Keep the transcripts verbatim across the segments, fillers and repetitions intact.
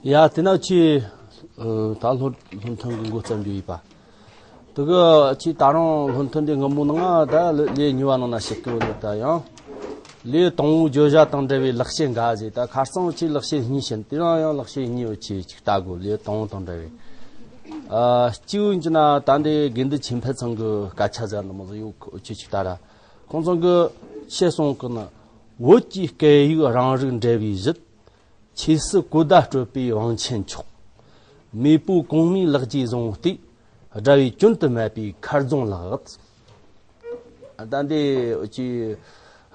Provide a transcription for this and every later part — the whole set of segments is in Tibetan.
ཡ་དེ་ན་ཁྱེད་ད་སློབ་སློབ་ཐོན་གྱི་འགོ་བརྩམས་རྒྱུ་ཡིན་པ། དེ་གི་ཁྱེད་ད་རུང་སློབ་ཐོན་དེ་སྔ་མོ་ནང་ད་ལས་ཉེ་བ་ནང་ན་ཞིག་གི་ནི་ད་ཡང་ལས་དང་པོའི་བརྗོད་བྱ་དང་འབྲེལ་བའི་ལེགས་བཤད་འགའ་ཟེར། ད་ཁ་སང་ཁྱེད་ལེགས་བཤད་གཉིས་བཤད། དེ་རིང་ཡང་ལེགས་བཤད་གཉིས་ཡོད། ཁྱེད་ཅིག་ལྟ་དགོས། ལས་དང་པོ་དང་འབྲེལ་བའི་ཨ་གཅིག་ཡིན་གྱི་ན་ད་འདི་དགེ་འདུན་ཆོས་འཕེལ་ཚང་གི་སྐད་ཆ་ཟེར་ནི་མོ་ཟིག་ཡོད། ཁྱེད་ཅིག་ལྟ་ར། ཁོང་ཚང་གི་ཆེ་སོང་གི་ནི། བོད་ཀྱི་སྐད་ཡིག་རང་རིག་འབྲེལ་བའི་གཞི། ཆོས་སྲིད་གོ་བརྡ་སྤྲོད་པའི་བང་ཆེན་མཆོག་མེས་པོའི་གོང་མའི་ལེགས་སྐྱེས་བཟང་བོ་སྟེ། དགྲ་བོས་སྐྱོན་དུ་མེད་པའི་མཁར་རྫོང་ལགས། ད་འདི་ཀྱི་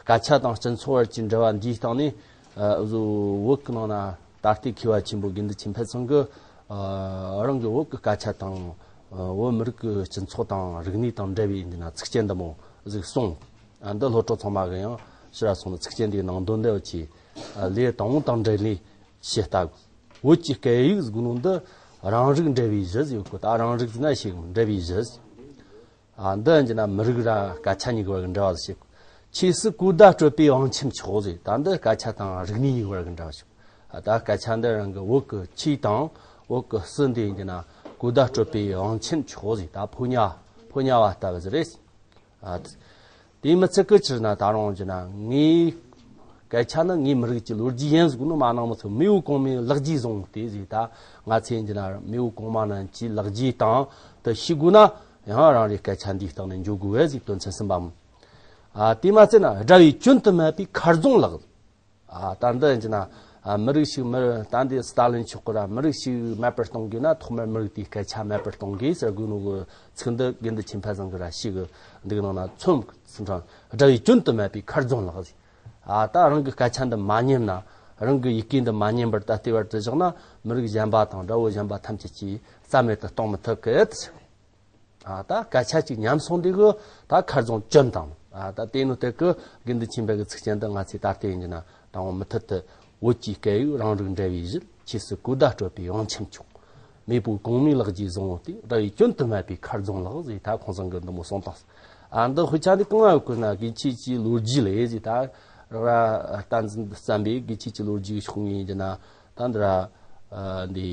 སྐད་ཆ་དང་སྤྱི་ཚོགས་བར་གྱི་འབྲེལ་བ་འདིའི་སྟེང་ནས་ཨ་བཟོ་བོད་ཀྱི་ནང་ན་ད་ལྟའི་མཁས་པ་ཆེན་པོ་དགེ་འདུན་ཆོས་འཕེལ་ཚང་གི་ཨ་རང་གི་བོད་ཀྱི་སྐད་ཆ་དང་ཨ་བོད་མི་རིགས་ཀྱི་སྤྱི་ཚོགས་དང་རིག་གནས་དང་འབྲེལ་བའི་འདི་ན་ཚིགས་བཅད་འདི་མོ་ཟིག་གསུངས། ཨ་འདི་སློབ་གྲོགས་ཚང་མ་གི་ཡང་ཕྱིར་ར་སོང་ནས་ཚིགས་བཅད་འདིའི་ནང་དོན་འདི་བ་ཆེ། ཨ་ལས་དང་པོ་དང་འབྲེལ་ནས་ཞེས་ལྟ་དགོས། བོད་ཀྱི་སྐད་ཡིག་ཟེར་གོ་ནོ་འདི་རང་རིག་འབྲེལ་བའི་གཞི་ཟེར་ཡོད་གི། ད་རང་རིག་ཟེར་ན་ཤེས་གི། འབྲེལ་བའི་གཞི། ཨ་འདི་ཡིན་གྱི་ན་མི་རིགས་ར་སྐད་ཆ་གཉིས་ཀྱི་བར་གྱི་འབྲེལ་བ་ཟེར་ཤེས་གི། ཆོས་སྲིད་གོ་བརྡ་སྤྲོད་པའི་བང་ཆེན་མཆོག་ཟེར། ད་འདི་སྐད་ཆ་དང་རིག་གནས་གཉིས་ཀྱི་བར་གྱི་འབྲེལ་བ་ཟེར། ཨ་ད་སྐད་ཆ་འདི་རང་གི་བོད་ཀྱི་ཆོས་དང་བོད་ཀྱི་སྲིད་འདི་ཡིན་གྱི་ན་གོ་བརྡ་སྤྲོད་པའི་བང་ཆེན་མཆོག་ཟེར། ད་ཕོ་ཉ་ཕོ་ཉ་བ་ལྟ་བུ་ཟིག་རེད། ཨ། དེ་མི་ཚད་ཀི་ཕྱིར་ན་ད་རུང་ཅི་ན་ངའི་སྐད་ཆ་ནི་ངའི་མི་རིགས་ཀྱི་ལོ་རྒྱུས་ཡིན་ཟེར་གོ་ནོ་མ་གནང་མི་ཚོ་མེས་པོ་གོང་མའི་ལེགས་སྐྱེས་བཟང་བོ་སྟེ་ཟེར། ད་ང་ཚོས་ཅི་ན་མེས་པོ་གོང་མ་རྣམས་ཀྱི་ལེགས་སྐྱེས་དང་དེ་ཤེས་དགོས་ན་ཡང་རང་རེའི་སྐད་ཆ་འདིའི་སྟེང་ནས་འཇོག་དགོས་པས་ཟེར། དོན་ཚན་གསུམ་པ་མོ། ཨ་དེ་མ་ཚད་ན་དགྲ་བོས་སྐྱོན་དུ་མེད་པའི་མཁར་རྫོང་ལགས། ཨ་ད་འདི་ཡིན་གྱི་ན་ཨ་མི་རིགས་ཤིག་མི་ད་འདི་སི་ཏཱ་ལིན་མཆོག་གི་ར་མི་རིགས་ཤིག་མེད་པར་གཏོང་དགོས་ན་ཐོག་མར་མི་རིགས་དེའི་སྐད་ཆ་མེད་པར་གཏོང་དགོས་ཟེར་དགོས་ནོ་གི་ཚིག་འདི་དགེ་འདུན་ཆོས་འཕེལ་ཚང་གི་ར་ཞིག་གི་འདི་གི་ནང་ན་མཚོན་ཚུལ་དྲང་། དགྲ་བོས་སྐྱོན་དུ་མེད་པའི་མཁར་རྫོང་ལགས་ཟེར། ཨ་ད་རང་གི་སྐད་ཆ་འདི་མ་ཉན་ན་རང་གི་ཡི་གེ་འདི་མ་ཉན་པར་ད་ལྟའི་བར་དུ་བཞག་ན་མི་རིགས་གཞན་པ་དང་དགྲ་བོ་གཞན་པ་ཐམས་ཅད་ཀྱིས་རྩ་མེད་དུ་གཏོང་མི་ཐུབ་གི་ཟེར། ཨ་ད་སྐད་ཆ་གཅིག་ཉམས་སོང་དུས་གི་ད་མཁར་རྫོང་བཅོམ་དང་། ཨ་ད་དེ་ནོ་དེ་གི་དགེ་འདུན་ཆོས་འཕེལ་གི་ཚིགས་བཅད་འདི་ང་ཚོས་ད་ལྟ་ཡིན་གྱི་ན་དང་པོ་མུ་མཐུད་དུ། བོད་ཀྱི་སྐད་ཡིག་རང་རིག་འབྲེལ་བའི་གཞི། ཆོས་སྲིད་གོ་བརྡ་སྤྲོད་པའི་བང་ཆེན་མཆོག་མེས་པོའི་གོང་མའི་ལེགས་སྐྱེས་བཟང་བོ་སྟེ། དགྲ་བོས་སྐྱོན་དུ་མེད་པའི་མཁར་རྫོང་ལགས་ཟེར། ད་ཁོང་ཚང་གི་འདི་མོ་གསུངས་དང་། ཨ་འདི་དཔེ་ཆ་འདི་གང་ཡོད་གི་ན་དགེ་ཆོས་ཀྱི་ལོ་རྒྱུས་ལས་ཟེར། ད་ར་བསྟན་འཛིན་བསམ་པས་དགེ་ཆོས་ཀྱི་ལོ་རྒྱུས་ཤོག་ངེས་ཡིན་གྱི་ན་ད་འདི་ར་ཨ་འདི།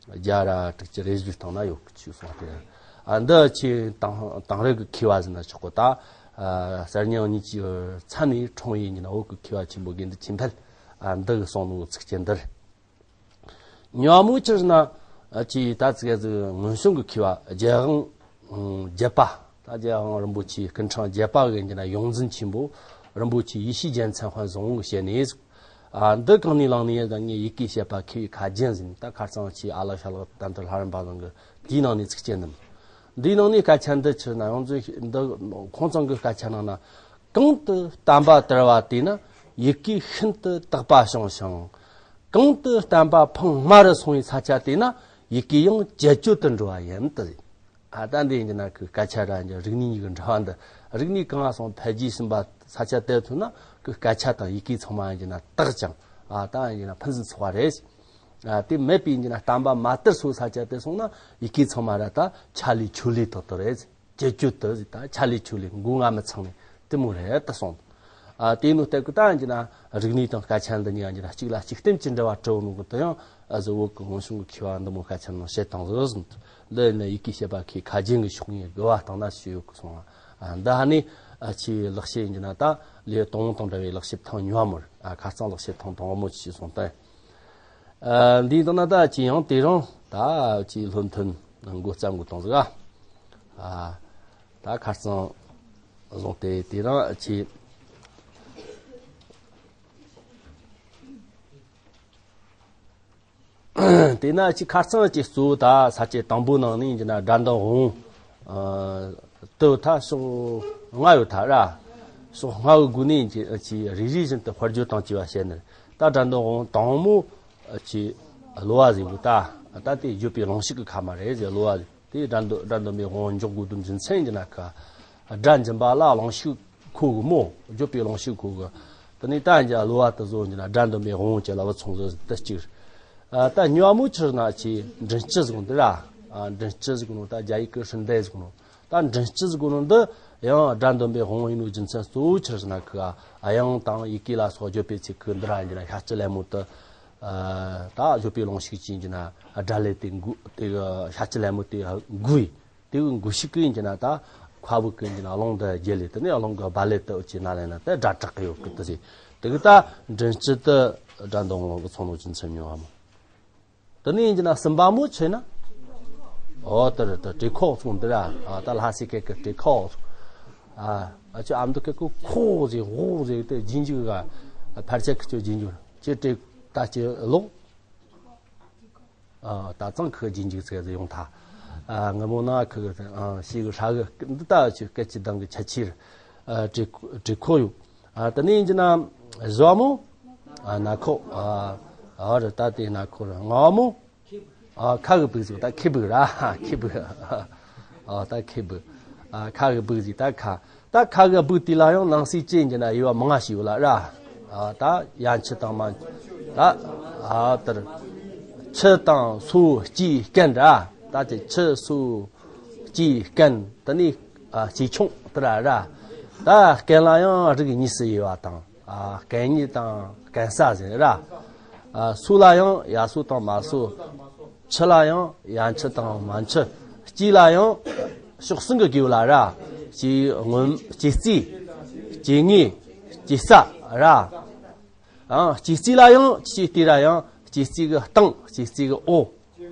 རྒྱ་ར་དྲུག་ཅུ་རེ་བཞི་སྟེང་ན་ཡོད་ཀྱི་ཅིག་གསུངས་ཏེ། ཨ་འདི་ཆེ་དང་དེང་རབས་ཀྱི་མཁས་པ་ཟེར་ན་ཆོག་གི། ད་ཨ་གསར་རྙིང་གཉིས་ཀྱི་མཚམས་ནས་འཁྲུངས་ཡིན་ན་བོད་ཀྱི་མཁས་པ་ཆེན་པོ་དགེ་འདུན་ཆོས་འཕེལ། ཨ་འདི་གི་གསུང་ནོ་ཚིགས་བཅད་འདིར། ཉོ་མོ་ཆི་ཟེར་ན་ཨ་ཆེ་ད་ཚིག་ཟིག་སྔོན་བྱུང་གི་མཁས་པ་རྒྱལ་དབང་བརྒྱད་པ། ད་རྒྱལ་དབང་རིན་པོ་ཆེ་སྐུ་ཕྲེང་བརྒྱད་པ་གི་ཡིན་གྱི་ན་ཡོངས་འཛིན་ཆེན་པོ་རིན་པོ་ཆེ་ཡེ་ཤེས་རྒྱལ་མཚན་དཔལ་བཟང་པོ་གི་ཞལ་ནས། ཨ་འདི་གང་ནས་བླངས་ནས་ཡིན་ཟེར་ན་ངས་ཡི་གེ་བཤད་པ་མཁས་པའི་ཁ་རྒྱན་ཟེར། ད་ཁ་རྩང་ཆེ་ཨ་ལགས་ཤ་ལགས་དན་ཏི་ལྷ་རམས་པ་ཚང་གི་དེའི་ནང་ནས་ཚིགས་བཅད་འདི། འདིའི་ནང་ནས་སྐད་ཆ་འདི་ཕྱིར་ན་ཡོངས་རྫོགས་འདི་ཁོང་ཚང་གི་སྐད་ཆ་ནང་ན། གང་དུ་བསྟན་པ་དར་བ་དེ་ན་ཡི་གེ་ཤིན་ཏུ་དག་པ་བྱུང་ཞིང་། གང་དུ་བསྟན་པ་ཕུང་དམའ་རུ་སོང་བའི་ས་ཆ་དེ་ན་ཡི་གེ་ཡང་བཅད་གཅོད་དུ་འགྲོ་བ་ཡིན་ཏེ། ཨ་ད་འདི་ཡིན་གྱི་ན་ཁོའི་སྐད་ཆ་ར་ཡིན་གྱི་རིག་གནས་གཉིས་ཀྱི་འབྲེལ་བ་འདི། རིག་གནས་གང་ང་སོང་འཕེལ་རྒྱས་ཕྱིན་པ་ས་ཆ་དེར་ཐོན་ན་ཁོའི་སྐད་ཆ་དང་ཡི་གེ་ཚང་མ་ཡིན་གྱི་ན་དག་ཅིང་། ཨ་ད་ཡིན་གྱི་ན་ཕུན་སུམ་ཚོགས་པ་རེད། ཨ་དེ་མེད་པའི་ཡིན་གྱི་ན་བསྟན་པ་མ་དར་སོང་ས་ཆ་དེར་སོང་ན་ཡི་གེ་ཚང་མ་ར་ད་ཆ་ལས་ཆོ་ལས་དག་དག་རེད། བཅད་གཅོད་དུ་ད་ཆ་ལས་ཆོ་ལས་མགོ་རྔ་མི་ཚང་ནས་དེ་མོ་རེད་ད་གསུངས། ཨ་དེ་ནོ་སྟེ་ཀུ་ད་ཡིན་གྱི་ན་རིག་གནས་དང་སྐད་ཆ་འདི་གཉིས་ཡིན་གྱི་ན་གཅིག་ལ་གཅིག་བརྟེན་གྱི་འབྲེལ་བ་གྲུབ་ནོ་གི་དེ་ཡང་ཨ་ཟི་བོད་ཀྱི་སྔོན་བྱུང་གི་མཁས་པ་འདི་མོ་སྐད་ཆ་ནང་བཤད་བཏང་ཟིག་ཟིན། འདི་ཡིན་ན་ཡི་གེ་བཤད་པ་མཁས་ཁ་རྒྱན་གྱི་ཕྱོགས་ནས་དགུ་བ་བཏང་ན་ཞུ་ཡོད་གི་གསུངས། ཨ་འདི་ཧ་ནི་ཨ་ཆེའི་ལེགས་བཤད་ཡིན་གྱི་ན་ད་ལས་དང་པོ་དང་འབྲེལ་བའི་ལེགས་བཤད་ཐེངས་གཉིས་པ་མོ་རེད། ཨ་ཁ་རྩང་ལེགས་བཤད་ཐེངས་དང་པོ་མོ་ཅི་གསུངས་ཏེ། ཨ་འདིའི་སྟེང་ན་ད་ཅི་ཡང་དེ་རིང་ད་ཅི་སློབ་ཐོན་འགོ་བརྩམས་འགོ་བཏང་ཟིག་ཨ་ད་ཁ་རྩང་བཟུང་སྟེ་དེ་རིང་ཅི་དེ་ན་ཅི་ཁ་རྩང་ཅི་གཙོ་བོ་ད་ས་བཅད་དང་པོ་ནང་ནས་ཡིན་གྱི་ན་དགྲ་འདུལ་དབང་ཨ་དུ་ད་ཕྱོགས་ལྔ་ཡོད་ད་ར། ཕྱོགས་ལྔ་བོའི་སྒོ་ནས་ཅི་ཅི་རེ་རེ་བཞིན་དུ་དཔེར་བརྗོད་དང་བཅས་པ་བཤད་ནི་རེད། ད་དགྲ་འདུལ་དབང་དང་མོ་ཅི་གློ་བ་ཟེར་གི། ད་ད་དེ་བརྗོད་པའི་གླེང་གཞི་གི་ཁ་མ་རེད་ཟེར། གློ་བ་དེ་དགྲ་འདུལ་དགྲ་འདུལ་བའི་དབང་འཇོག་དགོས་དུས་རྒྱུ་མཚན་ཡིན་གྱི་ན་ཁ་དགྲ་འཛིན་པ་ལ་གླེང་གཞི་ཁོ་གི་མོ། བརྗོད་པའི་གླེང་གཞི་ཁོ་གི། དེ་ནས་ད་ཡིན་གྱི་གློ་བ་དེ་བཟོ་ཡིན་གྱི་ན་དགྲ་འདུལ་བའི་དབང་བཅས་ལ་བུ་ཚོང་ཟེར་དེ་གཅིག་ཨ་ད་གཉིས་པ་མོ་ཕྱིར་ན་ཅི་མགྲིན་བཅུ་ཟེར་གོ་འདི་ར། ཨ་མགྲིན་བཅུ་ཟེར་གོ་ནོ་ད་རྒྱ་ཡིག་གི་ཧྲིན་ཏེ་ཟེར་གོ་ནོ། ད་མགྲིན་བཅུ་ཟེར་གོ་ནོ་འདི་ཡང་དགྲ་འདུལ་བའི་དབང་ཡིན་ནོ་རྒྱུ་མཚན་གཙོ་བོ་ཕྱིར་ན་ཁི་ཨ་དབྱངས་དང་ཡི་གེ་ལ་སོགས་བརྗོད་པའི་ཚིག་གི་འདི་ར་ཡིན་གྱི་ན་ཤ་སྤྱི་ལེབ་མོ་དེ། ད་བརྗོད་པའི་རླུང་ཞིག་ཅིག་ཡིན་གྱི་ན་སྒྲ་ལས་དེ་འགུ་དེ་གི་ཤ་ཅི་ལེ་མོ་དེ་འགུ་ཡི་དེ་གི་འགུ་ཞིག་གི་ཡིན་གྱི་ན་ད་ཁ་བུ་གི་ཡིན་གྱི་ན་རླུང་དུ་རྒྱལ་ལས་དེ་ནས་རླུང་གི་སྦ་ལེ་དུ་ཅི་ན་ལེ་ན་དེ་སྒྲ་གྲག་གི་ཡོད་གི་དུ་ཟེར། དེ་གི་ད་མགྲིན་བཅུ་དུ་སྒྲ་འདོན་ངོ་གི་ཚོགས་ནོ་ཅི་འཚམ་མྱོང་བ་མོ། དེ་ནས་ཡིན་གྱི་ན་གསུམ་པ་མོ་ཆེ་ན། ཨོ་དེ་རེད་དེ་བྲེ་ཁོག་ཚོང་འདི་ར། ད་ལྷ་སའི་སྐད་ཀྱི་བྲེ་ཁོག་ཚོང་། ཨ་ཨ་ཅོ་ཨ་མདོ་སྐད་ཀྱི་ཁོག་ཟེར་འོག་ཟེར་དེ་རྗེས་འཇུག་ག་ཕར་ཆད་ཀྱི་ཅོ་རྗེས་འཇུག་ཅེ་བྲེ་ད་ཅེ་ལོག་ཨ་ད་ཚང་ཁུ་རྗེས་འཇུག་ཚེ་ཟེར་ཡོང་ཐ། ཨ་ངི་མོ་ན་ཁུ་ཨ་ཤི་གི་ཧྲ་གི་འདི་ད་ཅོ་སྐད་ཀྱི་གདངས་ཀྱི་ཆ་ཆེར་ཨ་བྲེ་བྲེ་ཁོག་ཡོད། ཨ་དེ་ནས་ཡིན་གྱི་ན་བཟོ་མོ། ཨ་ན་ཁོ། ཨ་ཨ་རི་ད་དེ་ན་ཁོ་ར་ང་མོ། ཨ་ཁ་གི་བུག་ཟིག་ད་ཁེ་བུག་ར་ཁེ་བུག་ཨ་ད་ཁེ་བུག་ཨ་ཁ་གི་བུག་ཟིག་ད་ཁ། ད་ཁ་གི་བུག་དེ་ལ་ཡང་ནང་གསེས་ཅན་གྱི་ན་དབྱེ་བ་མང་ང་ཞིག་ཡོད་ལ་ར། ཨ་ད་ཡ་མཆུ་དང་མ་ད་ཨ་དར་མཆུ་དང་སོ་སྐྱེས་རྐན་ར། ད་དེ་མཆུ་སོ་སྐྱེས་རྐན་དེ་ནས་ཨ་སྐྱེས་ཆུང་དེ་ར་ར། ད་རྐན་ལ་ཡང་རིགས་གཉིས་སུ་དབྱེ་བ་དང་། ཨ་རྐན་གཉིས་དང་རྐན་ས་ཟེར་ར། ཨ་སོ་ལ་ཡང་ཡ་སོ་དང་མ་སོ། མཆུ་ལ་ཡང་ཡ་མཆུ་དང་མ་མཆུ། སྐྱེས་ལ་ཡང་ཕྱོགས་གསུམ་གྱི་དགེ་བ་ལ་ར། སྐྱེས་སྔོན་སྐྱེས་རྩིས། སྐྱེས་ངོས། སྐྱེས་ས་ར། ཨང་སྐྱེས་རྩིས་ལ་ཡང་སྐྱེས་ཏེ་ར་ཡང་སྐྱེས་རྩིས་ཀྱི་སྟེང་སྐྱེས་རྩིས་ཀྱི་འོག་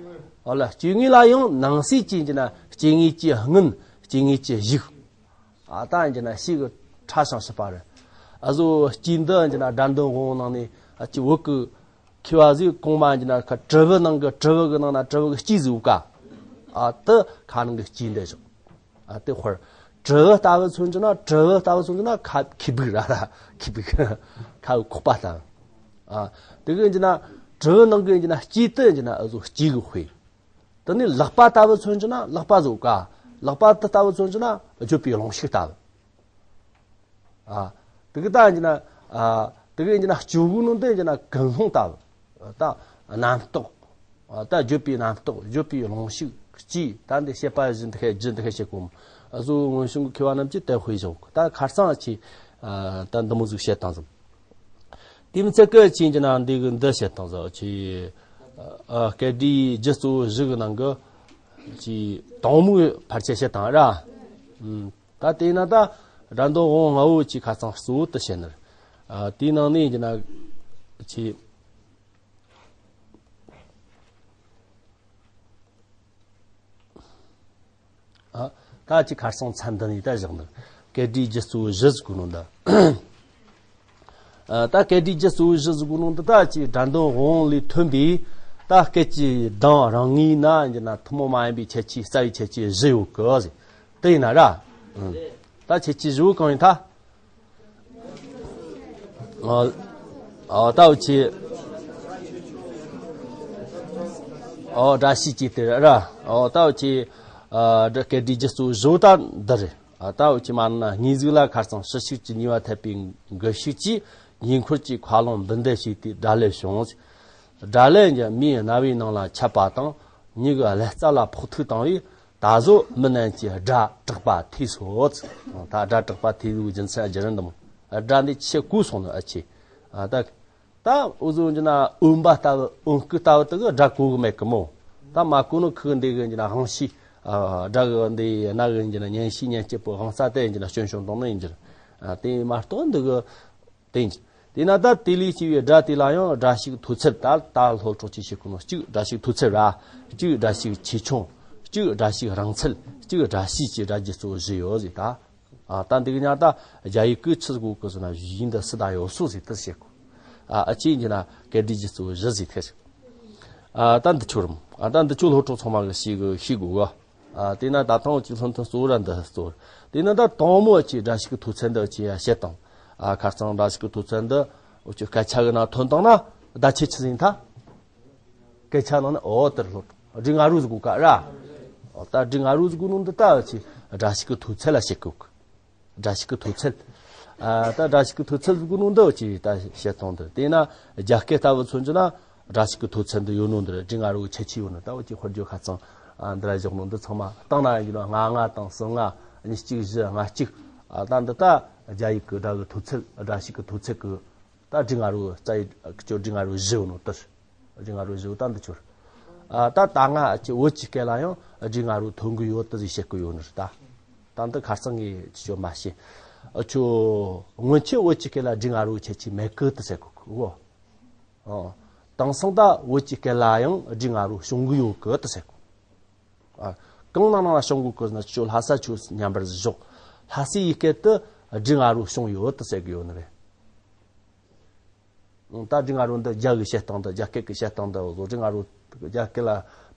ཨོ་ལ་སྐྱེས་ངོས་ལ་ཡང་ནང་གསེས་ཅན་གྱི་ན་སྐྱེས་ངོས་ཀྱི་སྔུན་སྐྱེས་ངོས་ཀྱི་གཞུག་ཨ་ད་ཡིན་གྱི་ན་ཤི་གི་ཕྲ་ཞིང་ཞིབ་པ་རེད། ཨ་ཟོ་སྐྱེས་འདི་ཡིན་གྱི་ན་སྒྲ་འདོན་དབང་ནང་ནས་ཨ་ཅི་བོད་ཀྱི་མཁས་པ་ཟིག་གོང་མ་ཡིན་གྱི་ན་ཁ་དྲི་བུ་ནང་གི་དྲི་བུ་གི་ནང་ན་དྲི་བུ་གི་སྐྱེས་ཟིག་ཡོད་ཀ་ཨ་དི་ཁ་ནང་གི་སྐྱེས་འདི་བཞག་ཨ་དེ་ཧོར་དྲི་བུ་ལྟ་བུ་མཚོན་གྱི་ན་དྲི་བུ་ལྟ་བུ་མཚོན་གྱི་ན་ཁ་ཁེ་བུག་ར་ར་ཁེ་བུག་ཁ་གི་ཁོག་པ་ལྟ་བུ། ཨ་དེ་གི་ཡིན་གྱི་ན་དྲི་བུ་ནང་གི་ཡིན་གྱི་ན་སྐྱེས་དི་ཡིན་གྱི་ན་ཨ་ཟོ་སྐྱེས་གི་དཔེ། དེ་ནས་ལག་པ་ལྟ་བུ་མཚོན་གྱི་ན་ལག་པ་བཟོ་ཀ་ལག་པ་དེ་ལྟ་བུ་མཚོན་གྱི་ན་བརྗོད་པའི་རླུང་ཞིག་ལྟ་བུ། ཨ་དེ་གི་ད་ཡིན་གྱི་ན་ཨ་དེ་གི་ཡིན་གྱི་ན་སྤྱོད་སྒོ་ནང་དུ་ཡིན་གྱི་ན་ཀུན་སློང་ལྟ་བུ། ད་རྣམ་རྟོག་ཨ་ད་བརྗོད་པའི་རྣམ་རྟོག་བརྗོད་པའི་རླུང་ཞིག་སྐྱེས། ད་འདི་བཤད་པ་བཞིན་དུ་ཤེས་རྒྱུ་འདི་ཤེས་ཤེས་གོ་མོ། ཨ་ཟོ་སྔོན་བྱུང་གི་མཁས་པ་རྣམས་ཀྱིས་དེ་དཔེ་བཞག་ད་ཁ་སང་ཅི་ཨ་ད་འདི་མོ་ཟིག་བཤད་དང་ཟིག་དེ་མི་ཚད་ཀི་ཅིན་གྱི་ན་འདི་གི་འདི་བཤད་དང་ཟེར་ཅི། ཨ་སྐད་སྒྲའི་རྒྱུ་གཙོ་བོ་བཞི་གི་ནང་གི་ཅི་དང་མོའི་ཕལ་ཆེར་བཤད་དང་ར། ཨུམ། ད་དེ་ན་ད་སྒྲ་འདོན་དབང་ལྔ་བོ་ཅི་ཁ་ཚང་གཙོ་བོ་དུ་བཤད་ནི་རེད། ཨ་དེའི་ནང་ནས་ཀྱི་ན་ཅི། ཨ་ད་ཅི་ཁར་སང་ཚན་འདི་ནས་ད་བཞག་འདུག་སྐད་སྒྲའི་རྒྱུ་གཙོ་བོ་བཞི་ཟེར་གོ་ནོ་འདི། ཨ་ད་སྐད་སྒྲའི་རྒྱུ་གཙོ་བོ་བཞི་ཟེར་གོ་ནོ་འདི་ད་ཅི་སྒྲ་འདོན་དབང་ལས་ཐོན་པའི་ད་སྐད་ཀྱི་གདངས་རང་ངོས་ན་ཡིན་ན་ཐུན་མོང་མ་ཡིན་པའི་ཁྱད་ཆོས་རྩ་བའི་ཁྱད་ཆོས་བཞི་ཡོད་གི་ཟེར། དེ་ཡིན་ན་ར། ཨང་། ད་ཁྱད་ཆོས་བཞི་བོ་གང་ཡིན་ད། ཨ་ཨ་ད་འུ་ཆི། ཨོ་སྒྲ་ཤེས་ཀྱི་དེ་ར། ཨོ་ད་འུ་ཆི། ཨ་སྒྲ་སྐད་སྒྲའི་རྒྱུ་གཙོ་བོ་བཞི་བོ་ད་འདི་རེད། ཨ་ད་འུ་ཆི་མ་ན་དངོས་གཟུགས་ལ་ཁར་སང་ཕྱི་ཤུགས་ཀྱི་ནུས་པ་ཐེབས་པའི་འགུལ་ཤུགས་ཀྱིས་ཉེ་འཁོར་གྱི་ཁ་རླངས་འབུད་འདེད་བྱས་ཏེ་སྒྲ་ལས་བྱུང་། སྒྲ་ལས་ཀྱི་མིའི་རྣ་བའི་ནང་ལ་ཁྱབ་པ་དང་མྱིག་གི་ཀླད་རྩ་ལ་ཕོག་ཐུག་བཏང་བས། ད་གཟོད་མི་རྣམས་ཀྱིས་སྒྲ་གྲགས་པ་ཐོས་སོ། ད་སྒྲ་གྲགས་པ་ཐོས་པའི་རྒྱུ་མཚན་ཨ་ཅི་རེད་འདུག་སྒྲ་འདི་ཆི་གོ་སོང་ནི་ཨ་ཆི། ད་ད་འུ་ཚོ་འདི་ན་འོན་པ་ལྟ་བུ་འོན་སྐུ་ལྟ་བུ་དེ་གི་སྒྲ་གོ་གི་མེད་གི་མོ། ད་མ་གོ་ནི་ཁུ་འདི་གི་འདི་ན་དབང་ཤེས་སྒྲ་གི་འདི་རྣ་གི་འདི་ན་ཉན་ཤེས་ཉན་སྐྱེད་པོ་དབང་རྩ་དེ་འདི་ན་སྐྱོན་བྱུང་དང་ནི་ཡིན་གྱི། དེ་མ་གཏོགས་འདི་གི་དེ་ཡིན། དེས་ན་ད་དེ་ལས་སྐྱེ་བའི་སྒྲ་དེ་ལ་ཡང་སྒྲ་ཞིག་མཐོ་ཚད་ད་ལྟ་སློབ་གྲོགས་ཀྱིས་ཤེས་ཁུལ་ནོ། གཅིག་སྒྲ་ཞིག་མཐོ་ཚད་ར། གཅིག་སྒྲ་ཞིག་ཆེ་ཆུང་། གཅིག་སྒྲ་ཞིག་རིང་ཚད། གཅིག་སྒྲ་ཤེས་ཀྱི་སྒྲ་རྒྱུ་གཙོ་བོ་བཞི་ཡོད་ཟེར་ད། ཨ་ད་འདི་གི་ཉག་ད་རྒྱ་ཡིག་གི་ཆི་ཟིག་གོ་གི་ཟེར་ན་ཡིན་ད་སི་ད་ཡོད་སོ་ཟེར་དེ་ཟེར་གོ། ཨ་ཨ་ཅི་ཡིན་གྱི་ན་སྐད་སྒྲའི་རྒྱུ་གཙོ་བོ་བཞི་ཟེར་ཐེ་ཟེར། ཨ་ད་འདི་ཆོ་རམ། ཨ་ད་འདི་ཆོ་སློབ་གྲོགས་ཚང་མ་གི་ཤེས་གི་ཤེས་དགོས་གི། ཨ་དེས་ན་ད་ཐེངས་ཀྱི་སློབ་ཐུན་གཙོ་བོ་ར་འདི་གཙོ་བོ། དེས་ན་ད་དང་མོ་ཅི་སྒྲ་ཞིག་གི་མཐོ་ཚད་འདི་ཅི་ཡ་བཤད་དང་། ཨ་ཁ་རྩང་སྒྲ་ཞིག་གི་མཐོ་ཚད་འདི་འུ་ཅི་སྐད་ཆ་གི་ནང་ཐོན་དང་ན་བརྡ་ཆད་ཆི་ཟིན་ཐ། སྐད་ཆ་ནང་ན་འོ་དེར་སློབ་སྒྲ་ང་རུ་ཟིག་གོ་ཀ་ར། འོ་ད་སྒྲ་ང་རུ་ཟིག་གོ་ནོ་འདི་ད་ཅི་སྒྲ་ཞིག་གི་མཐོ་ཚད་ལ་བཤད་གོ་གི། སྒྲ་ཞིག་གི་མཐོ་ཚད། ཨ་ད་སྒྲ་ཞིག་གི་མཐོ་ཚད་ཟེར་གོ་ནོ་འདི་ཅི་ད་བཤད་སྟངས་འདི། དེས་ན་རྒྱ་སྐད་ལྟ་བུ་མཚོན་གྱི་ན་སྒྲ་ཞིག་གི་མཐོ་ཚད་འདི་ཡོད་ནོ་འདི་རེད། སྒྲ་ང་རོ་ཁྱད་ཆོས་ཡོད་ནོ་ད་འུ་ཅི་དཔེར་བརྗོད་ཁ་ཚང་ཨ་འདི་ར་བཞག་ནོ་འདི་ཚང་མ་བཏང་ན་ཡིན་གྱི་ན་ལྔ་ལྔ་དང་གསུམ་ལྔ་གཉིས་གཅིག་བཞི་ལྔ་གཅིག་ཨ་ད་འདི་ད་རྒྱ་ཡིག་གི་སྒྲ་གི་མཐོ་ཚད་སྒྲ་ཞིག་གི་མཐོ་ཚད་གི་ད་སྒྲ་ང་རོ་རྩ་ཡི་སྐྱོ་སྒྲ་ང་རོ་བཞི་ཡོད་ནོ་ད། རིགས་ང་རོ་བཞི་བོ་ད་འདི་ཆོར། ཨ་ད་ད་ང་ཨ་ཅི་བོད་ཀྱི་སྐད་ལ་ཡང་རིགས་ང་རོ་ཐོན་གི་ཡོད་དེ་ཟིག་བཤད་གི་ཡོད་ནི་རེད་ད། ད་འདི་ཁ་རྩང་གི་ཅི་ཆོ་མ་ཤེས། ཨ་ཆོ་སྔོན་ཆད་བོད་ཀྱི་སྐད་ལ་རིགས་ང་རོ་ཁྱད་ཆོས་མེད་གི་དེ་ཟེར་གོ་གི་འོ། ཨ་དེང་སང་ད་བོད་ཀྱི་སྐད་ལ་ཡང་རིགས་ང་རོ་བྱུང་གི་ཡོད་གི་དེ་ཟེར་གོ། ཨ་གང་ནང་ནང་ལ་བྱུང་གི་གི་ཟེར་ན་ཁྱོད་ལྷ་ས་ཆོས་མཉམ་པར་བཞག་ལྷ་སའི་སྐད་དུ་རིགས་ང་རོ་བྱུང་ཡོད་དེ་ཟེར་གི་ཡོད་ནི་རེད། ད་རིགས་ང་རོ་འདི་རྒྱ་གི་བཤད་སྟངས་དང་རྒྱ་སྐད་ཀྱི་བཤད་སྟངས་འདི་བཟོ། རིགས་ང་རོ་རྒྱ་སྐད་ལ་